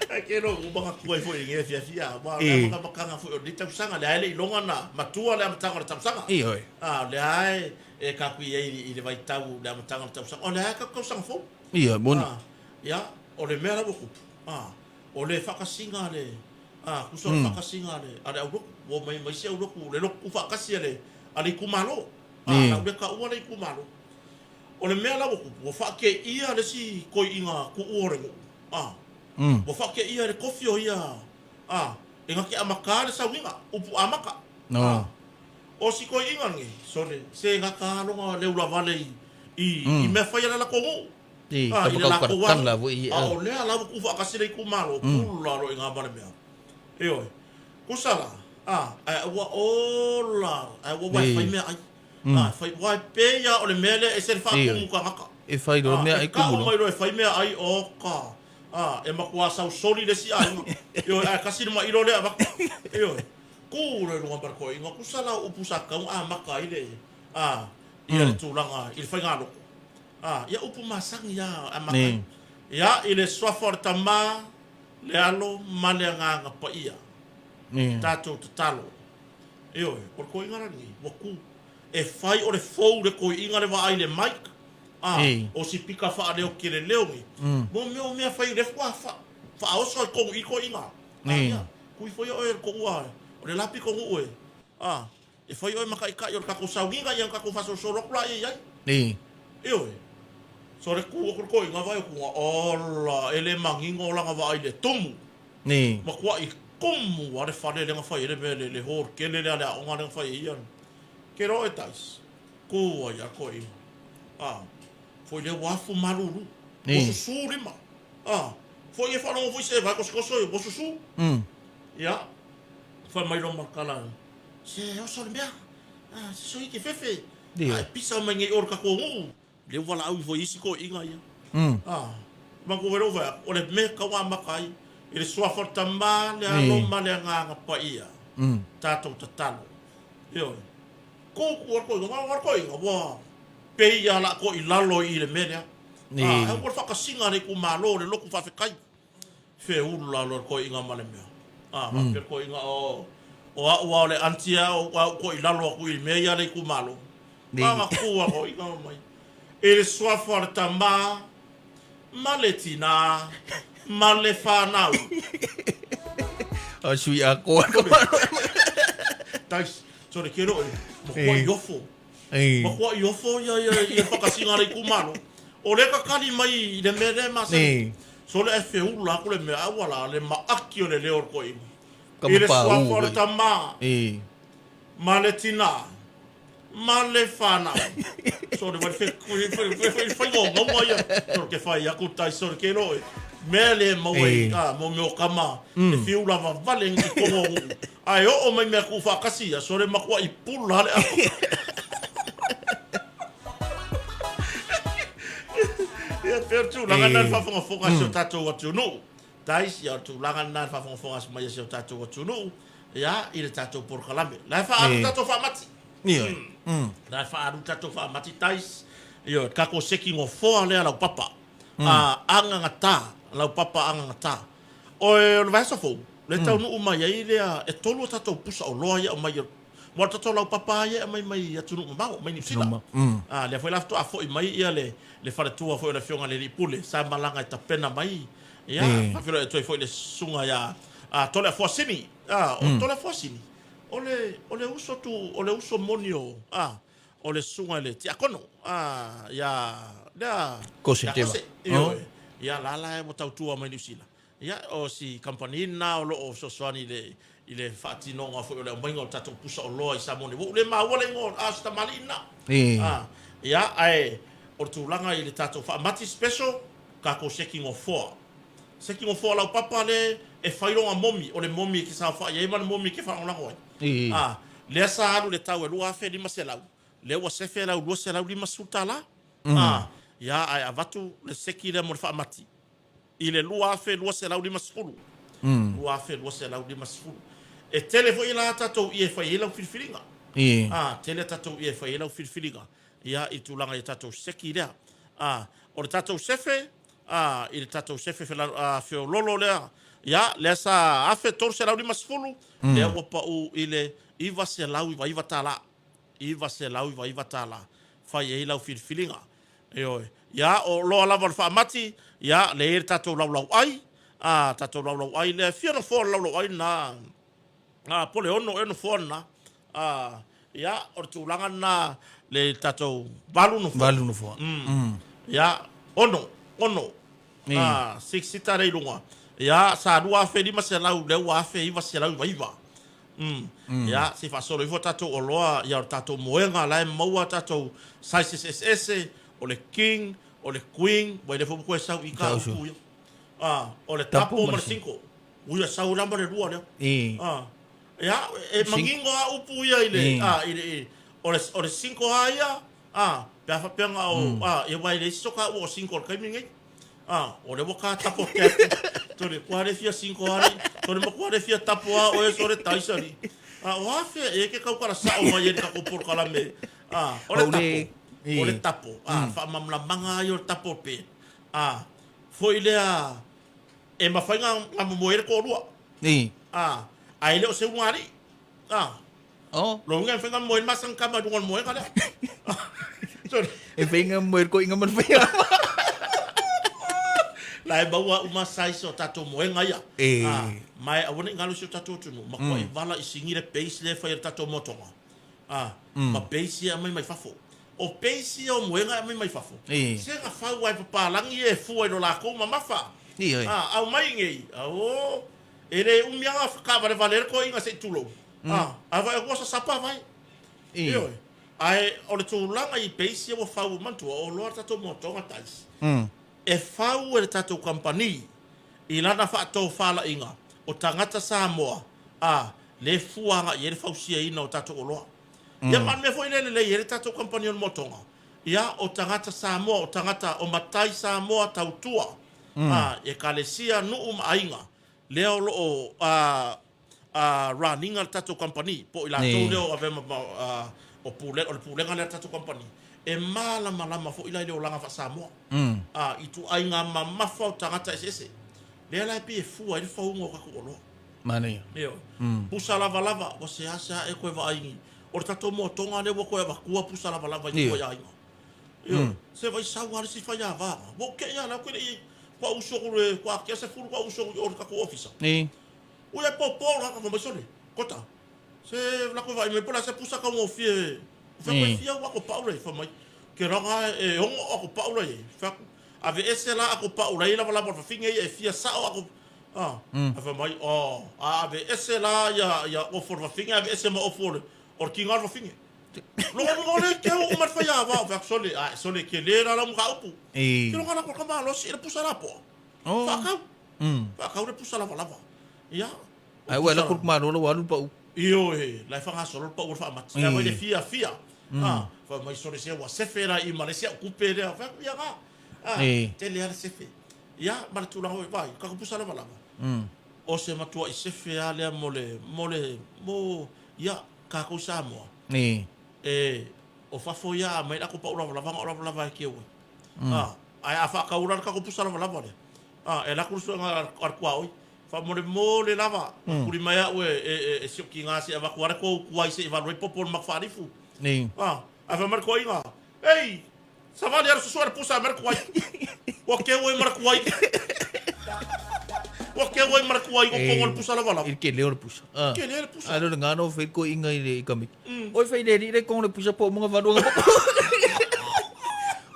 Ai ke loa ua manatua ai foi i ngē fiafia. Ua le makamakaga foi o lenei tausaga. Lea e le iloga na matua le amataga o le tausaga. Ioe. A, lea e e tatou i ai i le vaitau le amataga o le tausaga. O lea e tatou tausaga fou. Ia, moni. A, ia, o le mea la ua tupu. A, o le faatasiga a le, a, tusa o le faatasiga a le, a le aulotu. Ua omai ma isi aulotu, le lotu tuufaatasi a le, a le itumalo. A, o le a ou le taua le itumalo. O le mea la ua tupu, ua faateia le isi toeaina tuua o le nuu, a, ua faateia e le tofi o ia, a, e na te amata le sauniga, upu amata, a. O si toeaina lenei, sole, se gata lona le ulavale i, i, i mea fai a le latou nuu, a, i le latou alu, a o lea la ua tuufaatasi le itumalo, pula loa i ina ma le mea. Ioe. Tusa la, a, ae ua ola, ae ua ua e fai meaai. A, fai, ua e pei lava o le mea lea e ese le faatumu tagata. E fai loa meaai tumu loa. E tau mai loa e fai meaai, oka, a, e matua sausoli le isi aiga. Ioe, ae tasi le mailo lea e avatu. Ioe. Tu loa i luga ma le toeaina, tusa la o upu sa tatau ona amata ai le, a, ia le tulaga i le faigalotu. A, ia upu masani lava e amata ai. Ia, i le suafa o le Tama, le Alo ma le Agaga Paia. Tatou tatalo. Ioe, o le toeaina la lenei, ua tu. E fai o le fou le toeaina le vaai i le mic, a, o sipika faaleo kele leo nei. Mo mea o mea fai o lea faatoa faaoso ai tonu i toeaina. A, ia, kui foi oe e le toua, o le la pitonuu e, a, e fai oe ma taitai o le tatou sauniga ia ona tatou faasolosolo atu laia i ai. Ioe. So le tu atu le toeaina vaai atu, ola, e le manino lana vaai i le tumu. Matuai tumu lava le fale lea na fai ai le mea, le hall tele lea a le aoga lea na fai ai ia. Ke loa e tais, tu ai lava le toeaina. A, foi lea ua afu malulu, ua susu lima. A, foi e faalogo foi se vae kosokoso ua susu. Ia, fai mai loa ma le tala, se oso le mea, a, se sui ke fefe. A e pisa mai nei o le tatou nuu. Lea ua valaau ifo i isi toeaiina ia. A, matou fai loa fai atu, o le mea e tatau ona amata ai, i le suafa o le Tama, le Alo ma le Agaga Paia, tatou tatalo. Ioe. Kūkū a le toeaina, aua o le toeaina ua pei lava o le a toe i lalo i le mea lea. A, aua le faatasiga a le itumalo, le lotu faafetai. Feula loa le toeaina ma le mea. A, faapea le toeaina, o, o au lava o le aunty a o au toe i lalo atu i mea ia a le itumalo. A, tu a toeaina mai. I le suafa o le tama ma le tinā ma le whanau. O sui atoa. Tais, sorry, ke roe, ma kua i ofo. Ma kua i ofo ia ia ia whakasinga le itumalo. O le kakali mai i le mea lea masani. So le e feula aku le mea aua la le maaki o le leo o le toeaina. I le suafa o le tama ma le tinā ma le whanau. So le wai fe whai ngō maua ia. So ke whai aku tai so ke roe. Mea le maua i a mo mea o kama e whiu lava vale ngi kongo ngu. Ae oo mai mea ku whakasi ia so le makua i pula le ako. Ia pea o le tulaga lena i le faafogafoga a si o tatou atunuu. Tais, ia o le tulaga lena i le faafogafoga mai a si o tatou atunuu, ia, i le tatou polokalame. La e faaalu tatou faamati. La e faaalu tatou faamati, Tais. Ia, o le tatou seki nofoa lea laupapa. Agagata, laupapa agagata. O le vaiaso fou, Le taunuu mai ai lea, e tolu a tatou pusa oloa ia aumai, mo le tatou laupapa ia e aumai mai atunuu mamao, mai Niu Sila. Lea foi la faatoa foi mai ia le faletua foi o le Afioga i le Alii Pule sa malaga e tapena mai. Ia, faafeiloai atu ai foi i le susuga ia Toleafoasini. O Toleafoasini, o le o le uso tu, o le uso moni o o le susuga i le Tiakono ia lea Kose ia Teva. Kose. Ioe. Ia la la e ua tautua mai Niu Sila. Ia, o si kamupani lena o lo o fesoasoani i le i le faatinoga foi o le aumaiga o le tatou pusa oloa i Samoa nei. Ua ou le maua le igoa, a o si tamalii lena. Ia, ae o le tulaga i le tatou faamati special, tatou seki nofoa. Seki nofoa laupapa le e fai lona momi, o le momi e te saofai ai ma le momi e te faalagolago ai. Lea sa alu i le tau e $2,500, lea ua sefe lau $250. Ia, ae avatu le seki lea mo le faamati i le 2,250. 2,250. E tele foi la tatou ie e fai ai lau filifiliga. Tele tatou ie e fai ai lau filifiliga ia i tulaga i tatou seki lea. O le tatou sefe, i le tatou sefe feololo lea, ia, lea sa $1,350, lea ua pau i le $999. $999 fai ai lau filifiliga. Ioe. Ia, o loa lava o le faamati, ia, lea e i ai le tatou laulauai, tatou laulauai lea, e fia nofoa o le laulauai lena, po o le 6 ea nofoa lena. Ia, o le tulaga lena, le tatou 8 nofoa. 8 nofoa. Ia, 6, 6, 6 seater lea i luga. Ia, sa 2,500, lea ua 1,999. Ia, se i faasolo ifo tatou oloa, ia o le tatou moega la e maua tatou sizes eseese, o le king, o le queen, ua le foi ua toe sau i ka upu ia. O le tapo ma le single. Ui, e sau la ma le lua lea. Ia, e manino lava upu ia i le, i le, o le single lava ia, pe a faapea na o, ia aua e leai se soka ua o single i le taimi lenei. O lea ua ka tapo te atu. Sole, kua le fia single ali. Sole, ma kua le fia tapo a oe, sole taisa li. O a fea e ke kaukala sao mai e le takou polokalame. O le tapo. O le tapo. Faamalamalamaga ai o le tapo pe. Foi lea, e mafai na momoe ai le toalua. Ae le o se ulugalii. Lona uiga e mafai ona moe le masani tama i luga o le moega lea. Sorry. E mafai ona moe le toeaina ma le faiga. La e maua uma size o tatou moega ia. Ma e aua ne i galo i si o tatou atunuu, matuai vala i sigi le base lea e fai e le tatou motoga. Ma base ia e aumai mai fafo. O base ia o moega e aumai mai fafo, se na fau lava e papalagi ia e fua i lo latou mamafa. Aumai i inei, aoo, e le umi lava ona taavalevale ai le toeaina se i tulou. Ae vaai atu ua sasapa vai. Ioe. Ae o le tulaga i base ia ua fau, manatua o oloa le tatou motoga guys. E fau e le tatou kamupani i lana faatofalaiga o tagata Samoa a le fua agai i ai le fausiaina o tatou oloa. Ia ma le mea foi lea e lelei ai le tatou kamupani o le motoga, ia o tagata Samoa, o tagata o matai Samoa tautua a ekalesia, nuu ma aiga lea o lo o running a le tatou kamupani, po o i latou lea o avea ma, o pule, o le pulega lea a le tatou kamupani, e malamalama foi la i le olaga faa-Samoa, ituaiga mamafa o tagata eseese. Lea la e pei e fua ai le fauga o tatou oloa. Manaia. Ioe. Pusa lavalava, ua seasea ea toe vaai, o le tatou motoga lea ua toe avatua pusa lavalava i tua i aiga. Ioe. Se vai sau lava le isi faiava, ua ou te i lava la ou te le i, faatoa usu atu i le, faatoa tea 10 faatoa usu atu i o i le tatou ofisa. Ui ai popo le tagata fai mai sole, kota, se lako e vaai mai po o le a se pusa taugofie, o fea koe fia ua ato pau la i ai? Fai mai, ke raga e ono ato pau la i ai. Fai atu, ave ese la ato pau la i ai lavalava o le fafine ia e fia sao ato, a, ae fai mai, oh, a ave ese la ia, ia ofu o le fafine, ave ese ma ofu o le, o le kiga o le fafine. Logo mo le ke o ma le faiava, fai atu, sole, ae sole tele la lau mataupu. Ke loga lako le malosi i le pusa lapoa. Faakau. Faakau le pusa lavalava. Ia. Ae ua lako le malo ua alu le pau. Ioe, la e faagasolo le pau o le faamati. La vai le fia fia. Fai mai sole se ua sefe la i ma le isi au tupe lea. Fai atu ia ga. Tele lava le sefe. Ia, ma le tulaga foi, vaai, tatou pusa lavalava. O se matuai sefe lava lea mo le, mo le, mo, ia, tatou Samoa. E, o fafo ia a aumai le ato pau lavalava, na o lavalava e keu ai. Ae a faatau la le tatou pusa lavalava lea, e alu atu le suega a le tuaoi. Faamolemole lava, puli mai a'u e si ou tiga se i avatu lava le tou tuai se i valu ai popo o le matou faalifu. A, ae fai mai le toeaina, Ei! Savali alu susue le pusa e aumai le tuai. Ua keu ai ma le tuai. Ua keu ai ma le tuai o togo le pusa lavalava. I le tele o le pusa. Ah. Tele le pusa. A le ngano fai toeaina i le i kamiki. Oi fai le alii le kongo le pusa po o monga valu anga popo.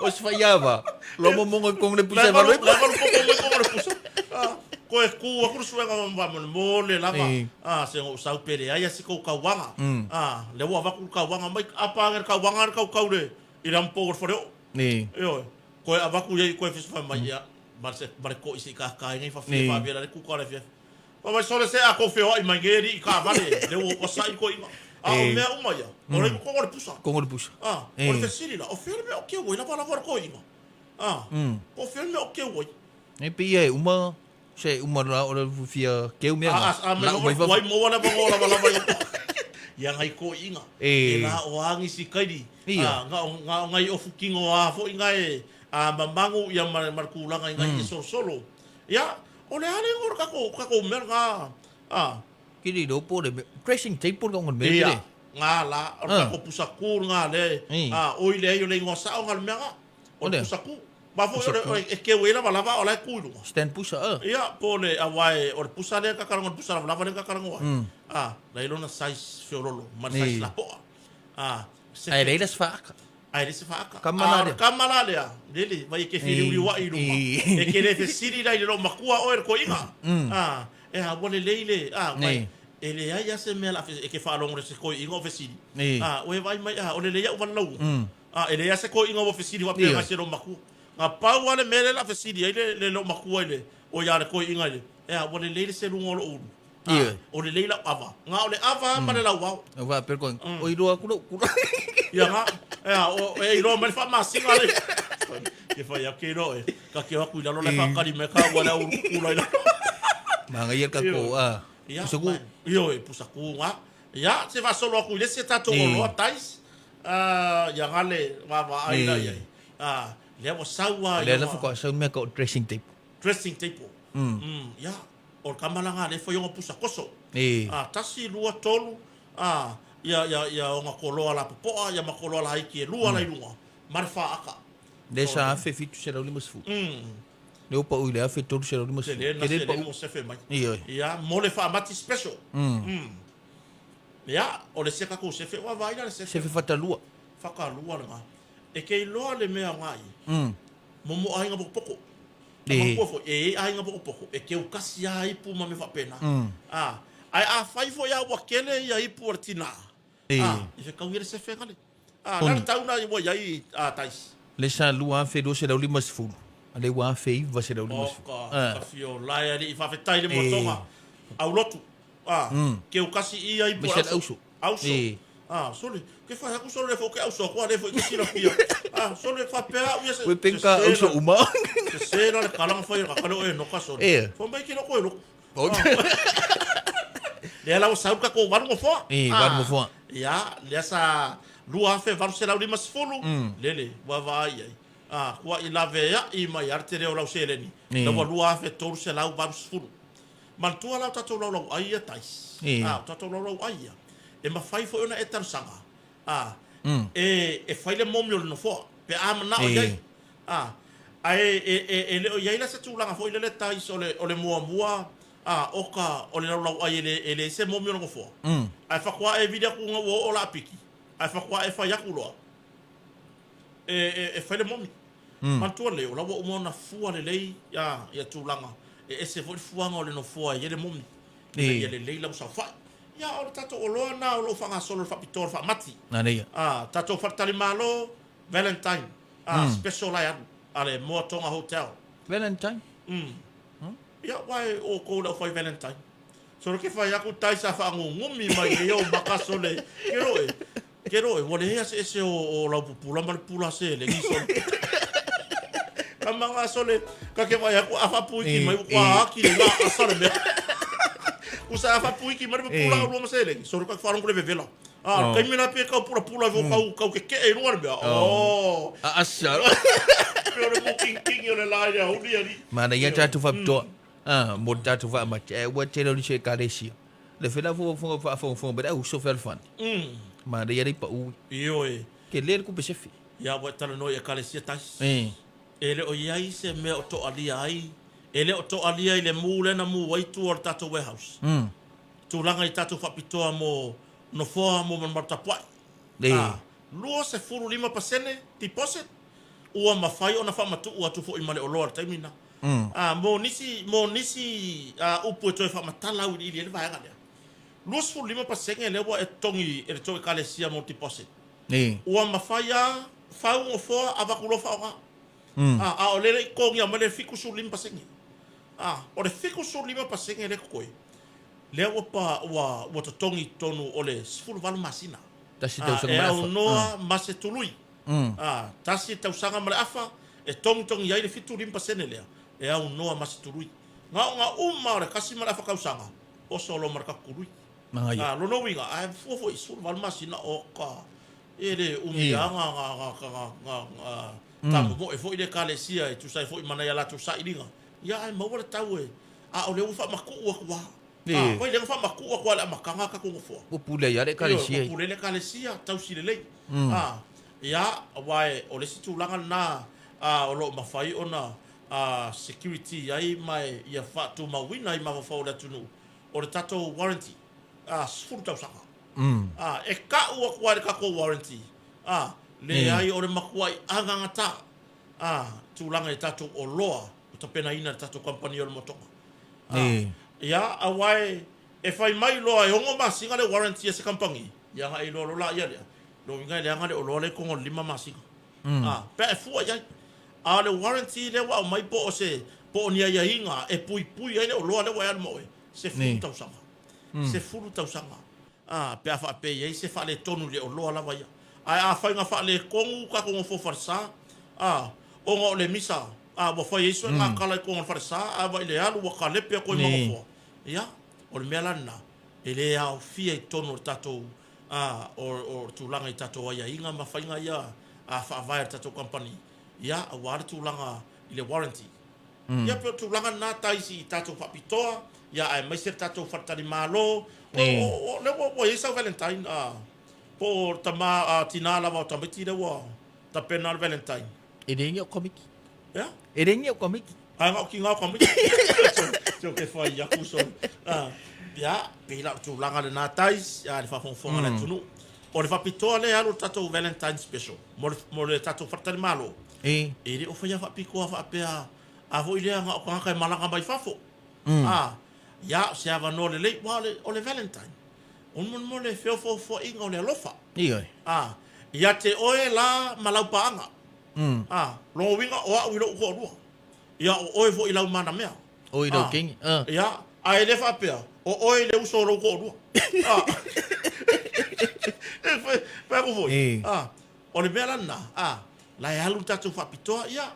O se fai ava. Lo mo monga kongo le pusa valu. La valu popo mai kongo le pusa. Ah, koe ku aku le suega ma mo mo le lava. Ah, se ngo sau pere ai asi kou kauanga. Ah, le ua vaku kauanga mai apa le kauanga le kau kau le i la mpo o fale o. Ni. Ioe. Koe avaku iai koe fisu fai mai ia ma se ma le koʻi se i kakai ngai fafia fa vela le kuka le fia. Fa mai sole se a ko feoaʻi mai nei alii kaavale le ua ua saʻi koʻiga. A o mea uma ia, o le kongo le pusa. Kongo le pusa. A, o le fesili la, o fea le mea o keu ai lava lava o le koʻiga? A, po o fea le mea o keu ai? E pei ia e uma, se e uma la o le fia keu mea nga. A, a, a, mai fafo. Wai moa le vango lava lava i ia ngai koʻiga. E la o agi si kaili. A, nga o, nga o ngai ofu kingo a foi ngai a mamangu ia ma, ma le kulaga i ngai e solosolo. Ia, O le a le igoa o le tatou, tatou mea lena, a. Kili lo po le dressing table ka ngol me pele. Nga la, o le tatou pusa ku lena le, a, oi leai o le igoa sao lena o le mea lena. O le pusa ku. Ma foi o le, e keu ai lavalava o la e ku i luga. Stand pusa, a. Ia, po o le, aua e, o le pusa lea ka kalagoa, le pusa lavalava lea ka kalagoa ai. A, la i lona size feololo ma le size lapoa. A, Ae leai la se faaka. Ae le se faaka. Kama la lea. Kama la lea. Lele, vai e ke whiriwiriwaʻi i luma. E ke le fesili la i le loo makua oe le koiga. A, e a ua lelei le, a, vai, e leai a se mea la e ke faalogo le se koiga o fesili. A, ua e vaai mai, a, o lelei a'u valelauga. A, e leai a se koiga ua fesili faapea mai se loo makua. Na pau a le mea lea la fesili ai le loo makua i le, o ia le koiga i le, e a ua lelei le seluga o loo ulu. Ioe. O lelei lau ava. Nga o le ava ma le lauao. Au faapea le koiga, o iloa atu lou kula. Ia nga, ea, o, e iloa mai le faamasina le. Ke fai ake iloa e, ka ke o atu i lalo la e faakali mai ka ua le au kula i lalo. Manaia le tatou, a, pusaku. Ioe, pusaku nga. Ia, se faasolo atu i le isi a tatou oloa, Tais. Ia nga le vaavaai la i ai. Lea ua sau a. Lea la faatoa sau mea tau dressing table. Dressing table. Ia. O le kama la nga le fai ona pusa koso. A, tasi, lua, tolu, a, ia, ia, ia ona koloa la popoa, ia ma koloa laiti e lua la i luga, ma le faaka. Le sa 1750. Le ua pau i le 1350. Tele na seleni ua sefe mai. Ioe. Ia, mo le faamati special. Ia, o le isi a tatou sefe, ua vaai la le sefe. Sefe fatalua. Fatalua lena. E ke iloa le mea nga i. Momo aiga pokopoko. E manatua foi, e i ai aiga pokopoko, e keu kasi lava ipu ma mea faapena. A, ae afai foi a ua kele ia ipu a le tina, a, e fekau ia le sefe gale. A, le a le tau na ua i ai a Taisi? Le sa 2250, a le ua 1950. Oka, ka fio lae alii, faafetai le moatoga, aulotu. A, keu kasi ia ipu a le auso. Auso. Ah, sole, ke whai aku sole fo ke auso aku ale fo ke silafia. Ah, sole whapea au ia se. Ue penka auso uma. Se se la le kalanga whai ka kale o e noka sole. E. Fo mai ke loko e loko. Lea la o sau ka ko waru ngofoa. E, waru ngofoa. Ia, lea sa 2850, lele, ua vaai ai. Ah, kua i lave ai mai a le te reo lau seleni. La ua 2380. Manatua la o tatou laulau ai ia Tais. A, o tatou laulau ai ia. E mafai foi ona e talosaga, a, e, e fai le momi o le nofoa, pe a manao i ai. A, ae e, e, e le o i ai la se tulaga foi lele Tais o le, o le muamua, a, oka o le laulau ai e le, e leai se momi o le nofoa. Ae faatoa e vili atu ua oo la piki, ae faatoa e fai atu loa, e, e, e fai le momi. Manatua lelei, o la ua uma ona fua lelei ia, ia tulaga, e ese foi le fuaga o le nofoa e i ai le momi, ina ia lelei lau saofai. Ia, o le tatou oloa lena o lo o faagasolo le faapitoa o le faamati. Manaia. A, tatou faletalimalo, Valentine, a, special la e alu, a le Moa Tonga Hotel. Valentine? Ia, aua e outou le aufai Valentine. Solo ke fai aku tai sa faagugumi mai nei ou maka sole, ke roe. Ke roe, ua leai a se ese o, o lau pupula ma le pula seleni sole. Ka manga sole, ka ke vai aku afa puiki mai ua aki le la asa le mea. Usa afa puiki mai le pupula ka lua ma seleni. Sole ka whalongo le vevela. Ah, oh. Kaimi na pe kau pula pula i kau kau ke ke e runga le mea. Oh. A asa. Pe o le mo king king o le la ia huli ali. Mana ia tātou whapitoa. A, mo le tatou faamati, ae ua tele o nisi o ekalesia. Le fela fo faafogafoga mai le au uso fealofani. Manaia le pau. Ioe. Tele le tupe sefe. Ia ua e talanoa i ekalesia tasi. E le o i ai se mea o toalia ai, e le o toalia i le mu lea na mu ai tua o le tatou warehouse. Tulaga i tatou faapitoa mo nofoa mo malumalu tapuai. A, 25% deposit ua mafai ona faamatuu atu foi ma le oloa i le taimi lena. A, mo nisi, mo nisi upu e toe faamatala auiliili ai le vaega lea, 25% lea ua e totogi e le tou ekalesia mo deposit. Ua mafai lava fau nofoa avatu loa faaaoga. A, a o lea e le i totogia mai le 75%. A, o le 75% lea e totoe, lea ua pa, ua, ua totogi i totonu o le 18 masina. Tasi tausaga ma le afa. E aunoa ma se tului. A, tasi tausaga ma le afa e togitogi ai le 75% lea, e aunoa ma se tului. Gaoga uma o le kasi ma le afa kausaga, oso loa ma le tatou tului. A, lona uiga, ae fua foi i 18 masina, oka, e le umi lava ga, ga, ga, ga, ga, ga, tamomoe foi le ekalesia e tusa ai foi ma nai a latou sailiga, ia ae maua le tau e, a o lea ua faamatuu atu lava. A, oi lea na faamatuu atu lava i le amataga a tatou nofoa. Ua pule ai lava le ekalesia. Ioe, ua pule ai le ekalesia, tausi lelei. A, ia, aua e, o le isi tulaga lena, a, o lo o mafai ona, a, security ai ma e, ia faatumauina ai mafaufau o le atunuu, o le tatou warranty, a, 10 tausaga. A, e kau atu lava i le tatou warranty, a, leai o le matuai agagata, a, tulaga i tatou oloa ua tapenaina e le tatou kamupani o le motoga. A, ia, aua e, e fai mai loa e ono masina le warranty a se kamupani, ia ona e iloa loa laia lea, lona uiga e leaga le oloa lea i totonu o le lima masina. A, pe a e fua i ai. A o le warranty lea ua aumai po o se, po o ni aiaiga e puipui ai le oloa lea ua e alu ma oe, 10 tausaga. 10 tausaga. A, pe a faapea e i ai se faaletonu i le oloa lava ia. Ae afai na faaletonu tatou nofo falesa, a, ona o le misa, a, ua fai ai suega tala i totonu o le falesa, ae vaai i le alu ua kalepe atu ai ma nofoa. Ia, o le mea la lena, e le aofia i totonu o le tatou, a, o, o le tulaga i tatou aiaiga ma faiga ia, a, faavae a le tatou kamupani, ia, aua le tulaga i le warranty. Ia pei o le tulaga lena taisi i tatou faapitoa, ia aemaise le tatou faletalimalo. O, o, o lea ua, ua i ai sau Valentine, a, po o tama, a, tina lava o tamaiti lea ua tapena le Valentine. E le nia o komiti. Ia? E le nia o komiti. Ae na o tina o tamaiti. Se ke whai aku so. Ah, ia, pei la o le tulaga lena tais, ia le faafogafoga a le atunuu. O le faapitoa lea e alu le tatou Valentine special mo le, mo le tatou faletalimalo. E. E le o faia faapitoa faapea a foi lea na o tagata e malaga mai fafo. A, ia, o se avanoa lelei, aua o le, o le Valentine, o le mo le feofoofoaiga o le alofa. Ioe. A, ia te oe la ma lau paaga. A, lona uiga o au i lou toalua. Ia, o oe foi i lau manamea. O i lau teine. A. Ia, ae le faapea, o oe i le uso o lou toalua. A. E fai, fai atu foi. E. A, o le mea la lena, a, la e alu le tatou faapitoa, ia,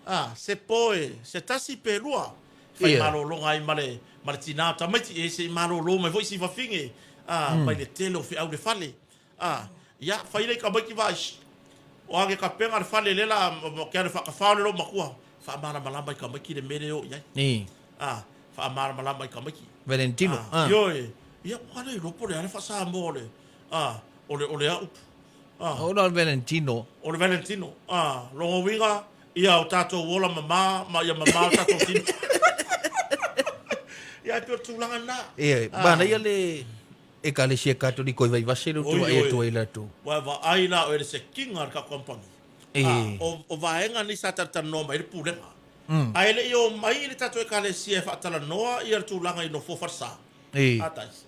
a, se po e, se tasi pe lua, fai malologa ai ma le, ma le tina o tamaiti, e se i malolo mai foi si fafine, a, mai le tele o feau i le fale. A, ia, fai lea i tamaiti vaai, shh, o age tapena le fale lea la, ke ale whaakawhao le lou matua, faamalamalama i tamaiti le mea lea e o i ai. A, faamalamalama i tamaiti. Valentino. A, ioe, ia, ua le iloa po o le a le faa-Samoa o le, a, o le, o le a upu. A. O le Valentino. O le Valentino. A, lona uiga, ia o tatou ola mama ma ia mama o tatou tino. Ia, e pei o le tulaga lena. Ia, manaia le Ekalesia Katoliko i Vaivase lea ou te vaai atu ai latou. Ua e vaai la oe i le sekiga a le tatou kamupani. E. O, o vaega nei sa talatalanoa mai ai le Pulega. Ae le i omai le tatou Ekalesia e faatalanoa ia le tulaga i nofoa falesa. E. A taisi.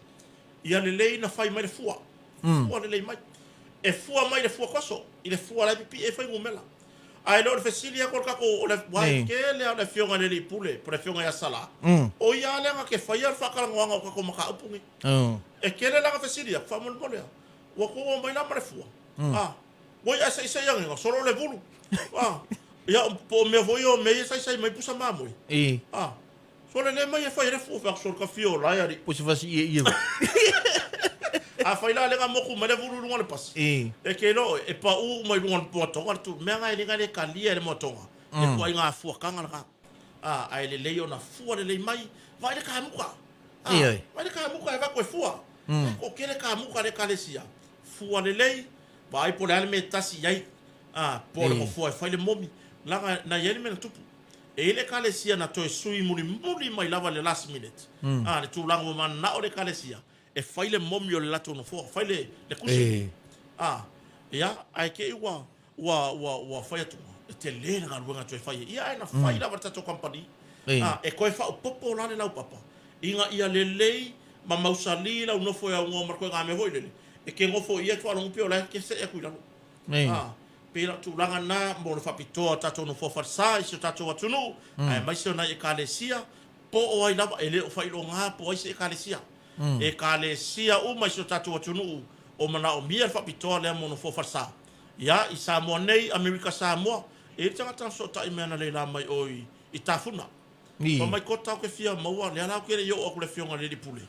Ia lelei na fai mai le fua. Fua lelei mai. E fua mai i le fua koso, i le fua la e pipii ai fuainumera. Ae le o le fesili atu o le tatou, o le, aua e tele lava o le afioga i le alii pule, po o le afioga ia Sala, o ia lea na te faia le faatalanoaga o tatou mataupu nei. E tele lana fesili atu, faamolemole a, ua tou omai la ma le fua, a, oi ae saisai ane, na solo le vulu, a, ia, po o mea foi ia o mea ia e saisai mai pusa mamoe, a, Sole le mai e fai ai le fua fai sole ka fio la e alii. Po se fasi ie ie. A fai la le nga moku mai le vulu i luga o le pasi. E ke iloa oe, e pau uma i luga o le moatoga le tu. Mea nga e le nga le kalia e le moatoga. E kuai nga fuakaga lena. A, ae lelei ona fua lelei mai, vaai le kamuka. A, Ioe. vaai le kamuka e avatu e fua. E toatele kamuka a le Ekalesia. Fua lelei, vaai po o le a le mea e tasi i ai, a, po o le nofoa e fai le momi. Leaga na i ai le mea na tupu. E i ai le Ekalesia na toe sui mulimuli mai lava i le last minute, a, le tulaga ua mananao le Ekalesia e fai le momi o le latou nofoa, fai le, le cushion. A, ia, ae te i ua, ua, ua, ua fai atu, e tele le galuega e toe fai ai. Ia, ae na fai lava e le tatou kamupani. A, e toe faaopoopo la le laupapa, ina ia lelei ma mausali lau nofo e aunoa ma le ituaiga mea foi lele, e te nofo i ai e te faalogo pei o la e te see atu i lalo. A, pei o le tulaga lena mo le faapitoa o tatou nofoa falesa i si o tatou atunuu, aemaise o nai Ekalesia, po o ai lava, e le o faailoga po o ai se Ekalesia. Ekalesia uma i si o tatou atunuu o manaomia le faapitoa lea mo nofoa falesa. Ia, i Samoa nei, Amerika Samoa, e i ai le tagata na fesootai mai analeila mai o i Tafuna. Fai mai, Kota, ou te fia maua, lea la ou te le i oo atu i le afioga i le alii pule,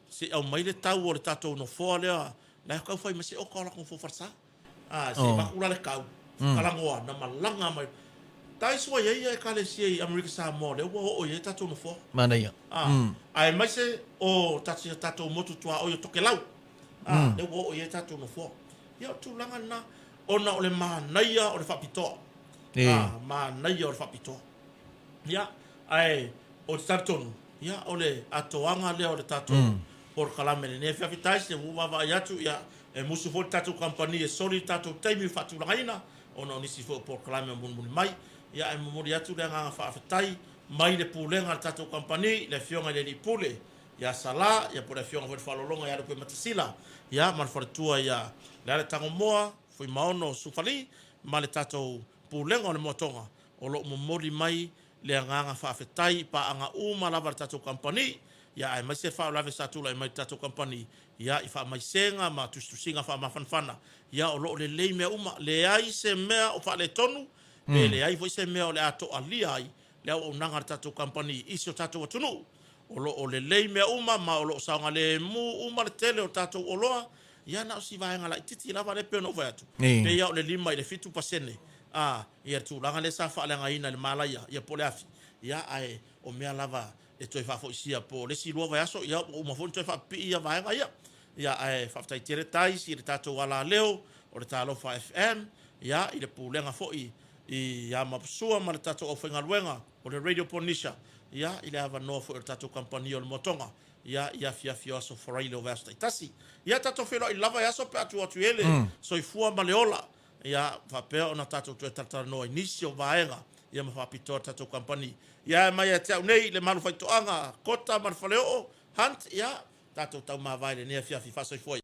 se i aumai le tau o le tatou nofoa lea, la e tau fai mai se oka o latou nofoa falesa. A, se i avatu la le tau, talanoa, na malaga mai. Tais ua i ai Ekalesia i Amerika Samoa lea ua oo i ai tatou nofoa. Manaia. A, aemaise o tatou motu tuaoi o Tokelau. A, lea ua oo i ai tatou nofoa. Ia, o le tulaga lena, ona o le manaia o le faapitoa. A, manaia o le faapitoa. Ia, ae ou te talitonu, ia, o le atoaga lea o le tatou polokalame i lenei afiafi. Tais, ua ou vaavaai atu, ia, e musu foi le tatou kamupani e soli le tatou taimi faatulagaina ona o nisi foi o polokalame o mulimuli mai. Ia, ae momoli atu le agaga faafetai mai le pulega a le tatou kamupani, le Afioga i le Alii Pule ia Sala, ia po o le Afioga foi i le Faaaloaloga ia Lupematasila, ia, ma le faletua ia Leala Tagomoa, Fuimaono Sufali, ma le tatou Pulega o le Moatoga o lo o momoli mai le agaga faafetai i paaga uma lava a le tatou kamupani, ia aemaise le faalavelave sa tulai mai i le tatou kamupani, ia i faamaisega ma tusitusiga faamafanafana, ia o lo o lelei mea uma, leai se mea o faaletonu, pe leai foi se mea o le a toalia ai le auaunaga a le tatou kamupani i si o tatou atunuu. O lo o lelei mea uma ma o lo o saogalemu uma le tele o tatou oloa, ia na o si vaega laitiiti lava lea e pei ona ou fai atu, pei lava o le 5 i le 7% a ia le tulaga lea sa faaleagaina i le malaia, ia po o le afi, ia ae o mea lava e toe faafoisia po o le isi lua vaiaso, ia ua uma foi ona toe faapipii ia vaega ia. Ia ae faafetai tele Tais i le tatou alaleo o le Talofa FM, ia i le pulega foi ia Mapusua ma le tatou aufaigaluega o le Radio Polynesia, ia i le avanoa foi o le tatou kamupani o le Moatoga, ia i afiafi o aso Faraile o vaiaso taitasi. Ia tatou feiloai lava i aso pe a tuu atu i ai le soifua ma le ola, ia faapea ona tatou toe talatalanoa i nisi o vaega ia ma faapitoa le tatou kamupani. Ia ae mai ia te au nei le malu faitoaga Kota ma le Faleoo, Hunt, ia tatou taumavae i lenei afiafi faasoifua ia.